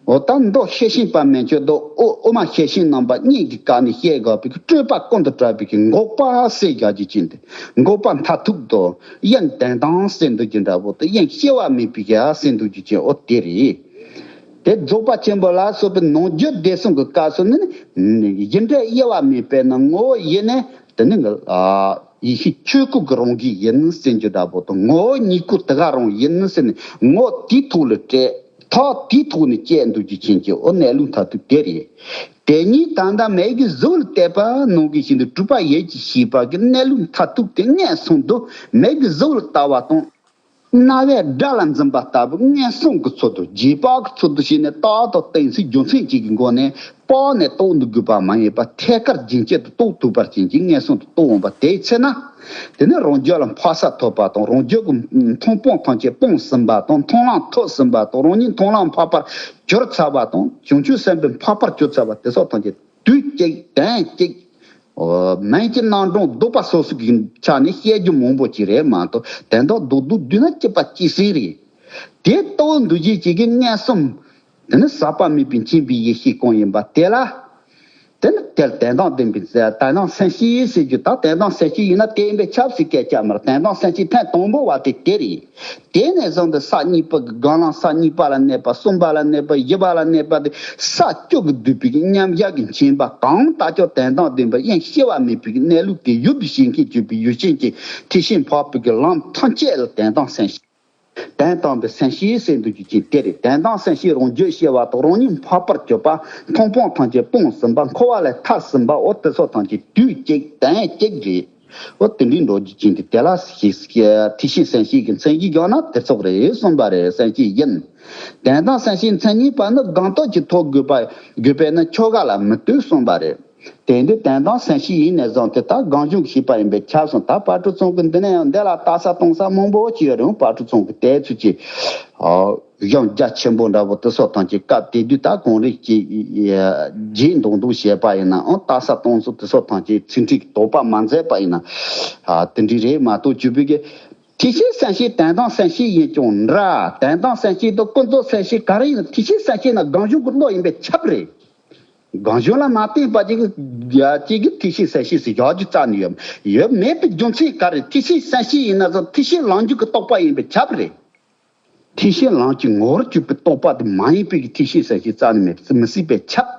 འོ་ད་མདོ་ཤེར་ཕྱིན་པ་མན་ཆད་དང་དབུ་དབུ་མ་ཤེར་ཕྱིན་རྣམ་པ་གཉིས་ཀྱི་སྐབས་ནས་བཤད་དགོས་པའི་སྤྲོས་པ་ཀུན་ཏུ་བྲལ་བའི་གི་འགོག་པ་ཟེར་བཞག་རྒྱུ་ཅན་ཏེ། འགོག་པ་མཐར་ཐུག་ཏུ་དབྱིངས་དོན་དམ་ཟེར་འདུག་རྒྱུ་འདྲ་པོ་དེ་དབྱིངས་སྐྱེ་བ་མེད་པའི་གི་ཟེར་འདུག་རྒྱུ་ཅན། འོ་དེ་རེད། དེ་རྫོགས་པ་ཆེན་པོ་ལ་སོགས་པའི་ནང་རྒྱུད་སྡེ་གསུམ་གྱི་སྐབས་སུ་ནི་གཞི་འབྲས་དབྱེ་བ་མེད་པས་ན་ངོ་བོ་ཡེ་ནས་དེ་ནི་ཡེ་ཤེས་ཆོས་སྐུ་གི་རང་གི་ཡིན་ཟེར་རྒྱུ་འདྲ་པོ་དང་། ངོ་བོ་ཉིད་སྐུ་དེ་ག་རང་ཡིན་ཟེར་ནས་ངོ་བོ་དེའི་ཐོག་ལ་སྤྲད། ཐག་དེའི་ཐོག་ནས་བཅད་འདུག་རྒྱུ་ཅན་གྱི་འོ་གནས་ལུགས་མཐར་ཐུག་དེ་རེད། དེ་ཉིད་ད་ལྟ་མིག་གིས་གཟུགས་ལ་བལྟས་པ་ནང་བཞིན་དུ་གྲུབ་པ་ཡིད་ཀྱིས་ཤེས་པ་གི་གནས་ལུགས་མཐར་ཐུག་དེ་མངོན་སུམ་དུ་མིག་གིས་གཟུགས་ལ་ལྟ་བ་དང་། རྣ་བས་སྒྲ་ལ་འཛིན་པ་ལྟ་བུ་མངོན་སུམ་གྱི་ཚུལ་དུ་རྗེས་དཔག་གི་ཚུལ་དུ་བྱས་ནས་རྟགས་དང་གཏན་ཚིགས་རྒྱུ་མཚན་གཅིག་གི་སྒོ་ནས་དཔག་ནས་རྟོགས་འདུག་དགོས་པ་མ་ཡིན་པར་ཐད་ཀར་རྒྱུན་གཅིག་ཏུ་རྟོགས་ཐུབ་པར་བྱིན་གྱིས་མངོན་སུམ་དུ་རྟོགས་འོང་བ་དེའི་ཚེ་ན། དེ་ནི་རང་རྒྱུད་ལ་འཕགས་ས་ཐོབ་པ་དང་། རང་རྒྱུད་ཀྱི་མཐོང་སྤང་ཐམས་ཅད་སྤངས་ཟིན་པ་དང་། མཐོང་ལམ་ཐོབ་ཟིན་པ་དང་། རང་ཉིད་མཐོང་ལམ་འཕགས་པར་གྱུར་ཚར་བ་དང་། བྱང་ཆུབ་སེམས་དཔའི་འཕགས་པར་གྱུར་ཚར་བ་དེ་སོགས་ཐམས་ཅད་དུས་གཅིག་དོན་གཅིག་འོ། མིང་གི་རྣམ་གྲངས་ལྡོག་པ་སོ་སོ་གི་ཆ་ནས་བཤད་རྒྱུ་མང་པོ་ཅིག་རེད་མ་གཏོགས། དོན་དག་རྡོག་རྡོག་བསྡུས་ན་གཅིག་པ་གཅིག་ཟིན་རེད། དེ་ལྟ་བུ་འདུ་བྱེད་ཅིག་གི་མངོན་སུམ། དེ་ནི་ཟག་པ་མེད་པའི་མཁྱེན་པའི་ཡེ་ཤེས་གང་ཡིན་པ་དེ་ལ། དེ་ནི་དེར་དོན་དམ་བདེན་པའི་དོན་དམ་སེམས་བསྐྱེད་ཟེར་རྒྱུ་ད་དོན་དམ་སེམས་བསྐྱེད་ཡིན་ན་དེ་ཡིན་པས་ཁྱབ་ཟེར་སྐད་ཆ་མ་རེད། དོན་དམ་སེམས་བསྐྱེད་ཐེངས་དང་པོ་བ་དེ་དེ་རེད། དེ་ནས་བཟུང་སྟེ་ས་གཉིས་པ་གི་སྒང་ལ་ས་གཉིས་པ་ལ་གནས་པ། གསུམ་པ་ལ་གནས་པ། བཞི་པ་ལ་གནས་པ་དེ་ས་བཅུ་གིས་བསྡུས་པའི་མཉམ་གཞག་གི་མཁྱེན་པ་གང་དག་ཀྱང་དོན་དམ་བདེན་པ་དབྱིངས་སྐྱེ་བ་མེད་པའི་གནས་ལུགས་དེ་ཡུལ་དུ་བྱེད་མཁན་གྱུར་པའི་ཡུལ་ཅན་གྱི་ཐེག་ཆེན་འཕགས་པའི་གི་ལམ་ཐམས་ཅད་ལ་དོན་དམ་སེམས་བསྐྱེད། དོན་དམ་པའི་སེམས་བསྐྱེད་ཟེར་འདུག་རྒྱུ་ཅན་དེ་རེད། དོན་དམ་སེམས་བསྐྱེད་རང་རྒྱུད་ཤེས་པ་དང་། རང་ཉིད་འཕགས་པར་གྱུར་པ། མཐོང་སྤང་ཐམས་ཅད་སྤངས་ཟིན་པ། འཁོར་བ་ལས་ཐར་ཟིན་པ། འོ་དེ་ཚོ་ཐམས་ཅད་དུས་གཅིག་དོན་གཅིག་རེད། འོ་དེ་འདྲའི་འགྲོ་རྒྱུ་ཅན་དེ་དེ་ལ་ཐེག་ཆེན་སེམས་བསྐྱེད་ཀྱི་མཚན་གཞི་བཞག་ན་དེ་ཚོགས་རེད་གསུངས་པ་རེད། སེམས་བསྐྱེད་ཡིན། དོན་དམ་སེམས་བསྐྱེད་མཚན་ཉིད་པ་ནི་སྒོམ་སྟོབས་ཀྱིས་ཐོབ་དགོས་པ་དགོས་པས་ན་ཆོ་ག་ལ་མི་ལྟོས་གསུངས་པ་རེད། དེ་འདི་དོན་དམ་སེམས་བསྐྱེད་ཡིན་ནས་བཟུང་སྟེ་ད་སྒོམ་བྱུང་ཤེས་པ་ཡིན་པས་ཁྱབ་གསུངས། ད་དཔལ་སྤྲུལ་ཚང་གི་འདི་ནས་ཡང་འདི་ལ་ལྟ་ས་སྟོན་ས་མང་པོ་ཅིག་ཡོད་རུང་། དཔལ་སྤྲུལ་ཚང་གི་དེ་ཚོ་ཅིག་གཞུང་རྒྱ་ཆེན་པོ་འདྲ་པོ་དེ་ཚོ་ཐམས་ཅད་སྐབས་དེ་དུས་ད་གངས་རི་གི་རྗེས་འདོན་འདོན་བྱས་པ་ཡིན་ནའང་། ལྟ་ས་སྟོན་ས་དེ་ཚོ་ཐམས་ཅད་ཚིག་འཁྲིད་ཀྱི་དོགས་པ་མ་མཛད་པ་ཡིན་ན། དེ་འདྲ་རེད་མ་གཏོགས་བཅུ་པའི་གི་ཐེག་ཆེན་སེམས་བསྐྱེད་དོན་དམ་སེམས་བསྐྱེད་ཡིན་ཀྱང་འདྲ། དོན་དམ་སེམས་བསྐྱེད་དང་ཀུན་རྫོབ་སེམས་བསྐྱེད་ག་རེ་ཡིན་ན། ཐེག་ཆེན་སེམས་བསྐྱེད་ནི་སྒོམ་བྱུང་གི་བློ་ཡིན་པས་ཁྱབ་རེད། སྒོམ་བྱུང་ལ་མ་བརྟེན་པ་ཅིག་གིས་ཅིག་གིས་ཐེག་ཆེན་སེམས་བསྐྱེད་ཟེར་བཞག་རྒྱུ་རྩ་ནས་ཡོད་ཡོད་མེད་པའི་རྒྱུ་མཚན་ག་རེ། ཐེག་ཆེན་སེམས་བསྐྱེད་ཡིན་ན་ཟེར། ཐེག་ཆེན་ལམ་རྒྱུད་ཀྱི་རྟོགས་པ་ཡིན་པས་ཁྱབ་རེད། ཐེག་ཆེན་ལམ་གྱི་ངོ་བོར་གྱུར་པའི་རྟོགས་པ་དེ་མ་ཡིན་པའི་གི་ཐེག་ཆེན་སེམས་བསྐྱེད་རྩ་ནས་མེད་མི་སྲིད་པས་ཁྱབ།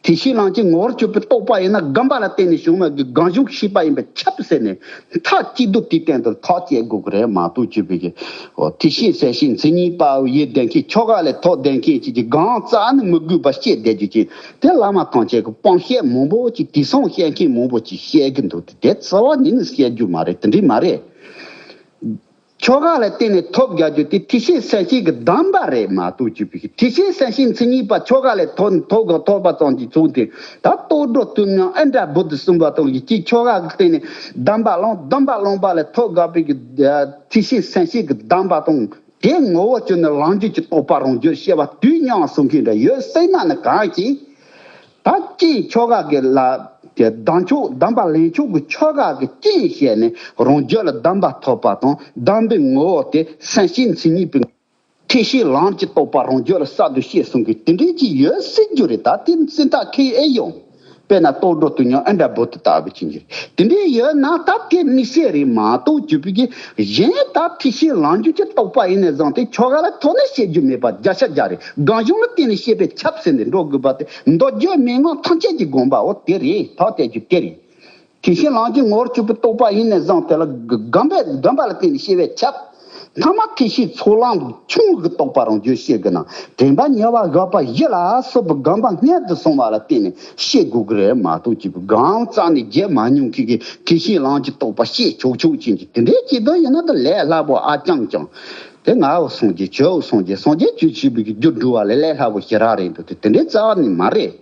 ཐེག་ཆེན་ལམ་གྱི་ངོ་བོར་གྱུར་པའི་རྟོགས་པ་ཡིན་ན་སྒོམ་པ་ལ་བརྟེན་ནས་བྱུང་བའི་གི་སྒོམ་བྱུང་ཤེས་པ་ཡིན་པས་ཁྱབ་ཟེར་ནས་མཐའ་གཅིག་ཏུ་དེའི་སྟེང་དུ་ཐག་བཅད་དགོས་ཀྱི་རེད་མ་གཏོགས། བཅུ་པའི་གི་འོ་ཐེག་ཆེན་སེམས་བསྐྱེད་མཚན་ཉིད་པའོ་ཡེ་བསྡད་མཁན། ཆོ་ག་ལས་ཐོབ་བསྡད་མཁན་གྱི་གི་སྒོམ་རྩ་ནས་མི་དགོས་པ་བཤད་བསྡད་རྒྱུ་ཅིག་དེ་བླ་མ་ཐམས་ཅད་ཀྱི་སྤང་བཤད་མང་པོ་ཅིག་དེང་སང་བཤད་མཁན་མང་པོ་ཅིག་བཤད་གི་འདུག་དེ་རྩ་བ་ཉིད་ནས་བཤད་རྒྱུ་མ་རེད། དེ་འདྲ་མ་རེད། ཆོ་ག་ལ་བརྟེན་ནས་ཐོབ་དགོས་རྒྱུ་དེ་ཐེག་ཆེན་སེམས་བསྐྱེད་ཀྱི་གདམས་པ་རེད་མ་གཏོགས། བཅུ་པའི་གི་ཐེག་ཆེན་སེམས་བསྐྱེད་མཚན་ཉིད་པ་ཆོ་ག་ལས་ཐོབ་ཐོབ་དགོས། ཐོབ་པ་ཙམ་གྱིས་ཚུགས་ཏེ། ད་རྟོགས་གྲོལ་དུས་མཉམ་ཨིནྡྲ་བྷུ་ཏི་གསུམ་པ་དང་ཡེ་ཤེས་ཆོ་ག་གི་སྟེང་ནས་གདམས་པ་བླངས། གདམས་པ་བླངས་པ་ལས་ཐོབ་དགོས་པའི་གི་ཐེག་ཆེན་སེམས་བསྐྱེད་ཀྱི་གདམས་པ་དང་། དེ་ངོ་བོ་ཅན་ནི་ལམ་རྒྱུད་ཀྱི་རྟོགས་པ་རང་རྒྱུད་ཤེས་པ་དུས་མཉམ་གསུང་མཁན་འདྲ་ཡོད་སྲིད་ན་ནི་གང་ཞིག་ད་རྐྱེན་ཆོ་ག་གི་ལ་དེ་གདམས་ཆོག་གདམས་པ་ལེན་ཆོག་གི་ཆོ་ག་གི་རྐྱེན་བྱས་ནས་རང་རྒྱུད་ལ་གདམས་པ་ཐོབ་པ་དང་། གདམས་པའི་ངོ་བོ་དེ་སེམས་བསྐྱེད་མཚན་ཉིད་པའི་ཐེག་ཆེན་ལམ་གྱི་རྟོགས་པ་རང་རྒྱུད་ལ་གསར་དུ་སྐྱེས་གསུང་གི་དེ་འདྲའི་ཅིག་ཡོད་སྲིད་རྒྱུ་རེད། ད་དེ་སེམས་ཐག་ཁེལ་ཨེ་ཡོང་། དཔེར་ན་རྟོགས་གྲོལ་དུས་མཉམ་ཨིནྡྲ་བྷུ་ཏི་ལྟ་བུ་ཅིག་རེད། དེ་འདྲའི་ཡོད་ན་ད་དེ་དམིགས་བསལ་རེད་མ་གཏོགས། བཅུ་པའི་གི་གཞན་ད་ཐེག་ཆེན་ལམ་རྒྱུད་ཀྱི་རྟོགས་པ་ཡིན་ནས་བཟུང་སྟེ་ཆོ་ག་ལ་ཐོག་ནས་བཤད་རྒྱུ་མེད་པ་བརྒྱ་ཆ་བརྒྱ་རེད། སྒོམ་བྱུང་ལ་བརྟེན་ནས་བཤད་པས་ཁྱབ་ཟེར་ནས་འགྲོ་དགོས་པ་དེ། མདོ་རྒྱུད་མན་ངག་ཐམས་ཅད་ཀྱི་དགོངས་པ་འོ་དེ་རེད། ཐོག་དེ་རྒྱུ་དེ་རེད། ཐེག་ཆེན་ལམ་གྱི་ངོ་བོར་གྱུར་པའི་རྟོགས་པ་ཡིན་ནས་བཟུང་དེ་ལ་གདམས་པས་གདམས་པ་ལ་བརྟེན་ནས་བཤད་པས་ཁྱབ། ཐ་མ་ཐེག་ཆེན་ཚོགས་ལམ་ཆུང་གི་རྟོགས་པ་རང་རྒྱུད་བཤད་དགོས་ན། དྲན་པ་ཉེ་བ་དགག་པ་བཞི་ལ་སོགས་པའི་དགོངས་པ་སྔོན་དུ་སོང་བ་ལ་བརྟེན་ནས་བཤད་དགོས་ཀྱི་རེད་མ་གཏོགས། ཅིག་གི་གང་རྩ་ནས་བརྒྱབ་མ་མྱོང་མཁན་གྱི་ཐེག་ཆེན་ལམ་གྱི་རྟོགས་པ་བཤད་ཆོག་ཆོག་ཅན་གྱི་དེ་འདྲའི་སྐྱིད་སྡུག་ཡིན་ན། ད་ལས་སླ་པོ་ཨ་ཅང་ཅང་། དེ་ང་འོ་སངས་རྒྱས། ཁྱོད་འོ་སངས་རྒྱས། སངས་རྒྱས་ཁྱོད་བྱས་པའི་རྒྱུ་འགྲུབ་པ་ལས་ལས་སླ་པོ་ཞེ་དྲག་རེད་འདུག་དེ་དེ་འདྲའི་རྩ་བ་ནས་མ་རེད།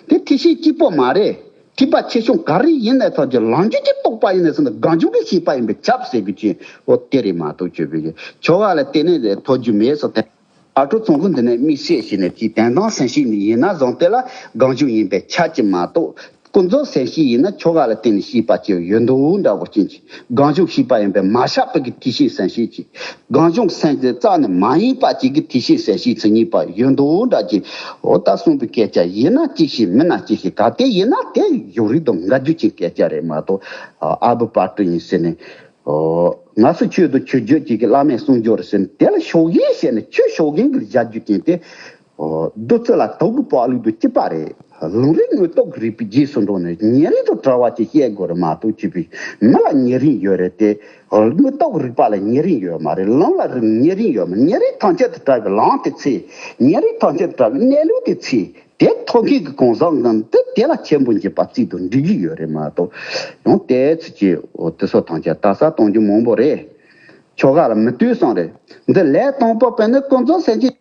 དེ་ཐེག་ཆེན་སྐྱིད་པོ་མ་རེད། ཐེག་པ་ཆེ་ཆུང་ག་རེ་ཡིན་ནའི་ཐམས་ཅད་ལམ་རྒྱུད་ཀྱི་རྟོགས་པ་ཡིན་ནའི་ཟེར་ན། གང་བྱུང་གི་ཤེས་པ་ཡིན་པས་ཁྱབ་ཟེར་དགོས་ཀྱི། འོ་དེ་རེད་མ་གཏོགས་ཁྱོད་བོད་ཀྱི་ཆོ་ག་ལ་བརྟེན་ནས་ཐོབ་རྒྱུ་མེད་ཟེར་ཏེ། ཨ་ཁྲོ་ཚོང་ཁུ་འདི་ནས་དམིགས་བསལ་བྱས་ནས་དེའི་དོན་དམ་སེམས་བསྐྱེད་ནི་ཡིན་ན་བཟང་། དེ་ལ་གང་བྱུང་ཡིན་པས་ཁྱབ་ཀྱི་མ་གཏོགས། ཀུན་རྫོབ་སེམས་བསྐྱེད་ཡིན་ན་ཆོ་ག་ལ་བརྟེན་ནས་ཤེས་པ་ཅིག་ཡོད་མདོག་འདྲ་བོ་ཅན་གྱི། གང་བྱུང་ཤེས་པ་ཡིན་པས་མ་ཁྱབ་པའི་གི་ཐེག་ཆེན་སེམས་བསྐྱེད་ཅིག་གང་བྱུང་སེམས་ཀྱི་རྩ་ནས་མ་ཡིན་པ་ཅིག་གི་ཐེག་ཆེན་སེམས་བསྐྱེད་མཚན་ཉིད་པ་ཡོད་མདོག་འདྲ་ཅིག་འོ་ད་གསུངས་པའི་སྐད་ཆ་ཡིན་ན་གཅིག་ཤེས་མིན་ན་གཅིག་ཤེས། ག་དེ་ཡིན་ན་དེ་གཞུང་རིག་དང་འགལ་རྒྱུ་ཅན་སྐད་ཆ་རེད་མ་གཏོགས། ཨ་བུ་དཔལ་སྤྲུལ་ཡིན་ཟེར་ནས། འོ་ང་སུ་ཁྱོད་དང་ཁྱོད་བརྗོད་ཅིག་གི་བླ་མས་གསུངས་རྒྱུ་རེད་ཟེར་ནས། དེ་ལ་ཕྱོགས་ཞེན་བྱས་ནས་ཆོས་ཕྱོགས་ཞེན་གྱི་བཞག་རྒྱུ་ཅན་དེ། འོ་བདུད་རྩི་ལ་དུག་གི་སྤགས་ལུགས་དང་གཅིག་པ་རེད། ལམ་རིམ་དངོས་སྟོབས་ཀྱི་རིག་པའི་རྗེས་སུ་འགྲོ་ནས་ཉེ་རིང་དང་བྲལ་བ་ཅིག་བཤད་དགོས་རེད་མ་གཏོགས། ཅིག་པའི་མི་ལ་ཉེ་རིང་ཡོད་རེད་དེ། དངོས་སྟོབས་ཀྱི་རིག་པ་ལ་ཉེ་རིང་ཡོད་མ་རེད། ལམ་ལ་རིག་ཉེ་རིང་ཡོད་མ། ཉེ་རིང་ཐམས་ཅད་དུ་བྲལ་བའི་ལམ་དེ་འཚོལ། ཉེ་རིང་ཐམས་ཅད་དུ་བྲལ་བའི་གནས་ལུགས་དེ་འཚོལ། དེ་ཐོབ་མཁན་གྱི་གང་ཟག་རྣམས་དེ་དེ་ལ་ཆེན་པོ་འགྱུར་བ་རྩིས་དང་འགྲིག་གི་ཡོད་རེད་མ་གཏོགས། ཡང་དེ་ཚོ་ཅིག་འོ་དེ་ཚོ་ཐམས་ཅད་ལྟ་ས་གཏོང་རྒྱུ་མང་པོ་རེད། ཆོ་ག་ལ་མི་ལྟོས་སང་རེད། འདི་ལས་དང་པོ་པས་ནི་ཀུན་རྫོབ་སེམས་བསྐྱེད།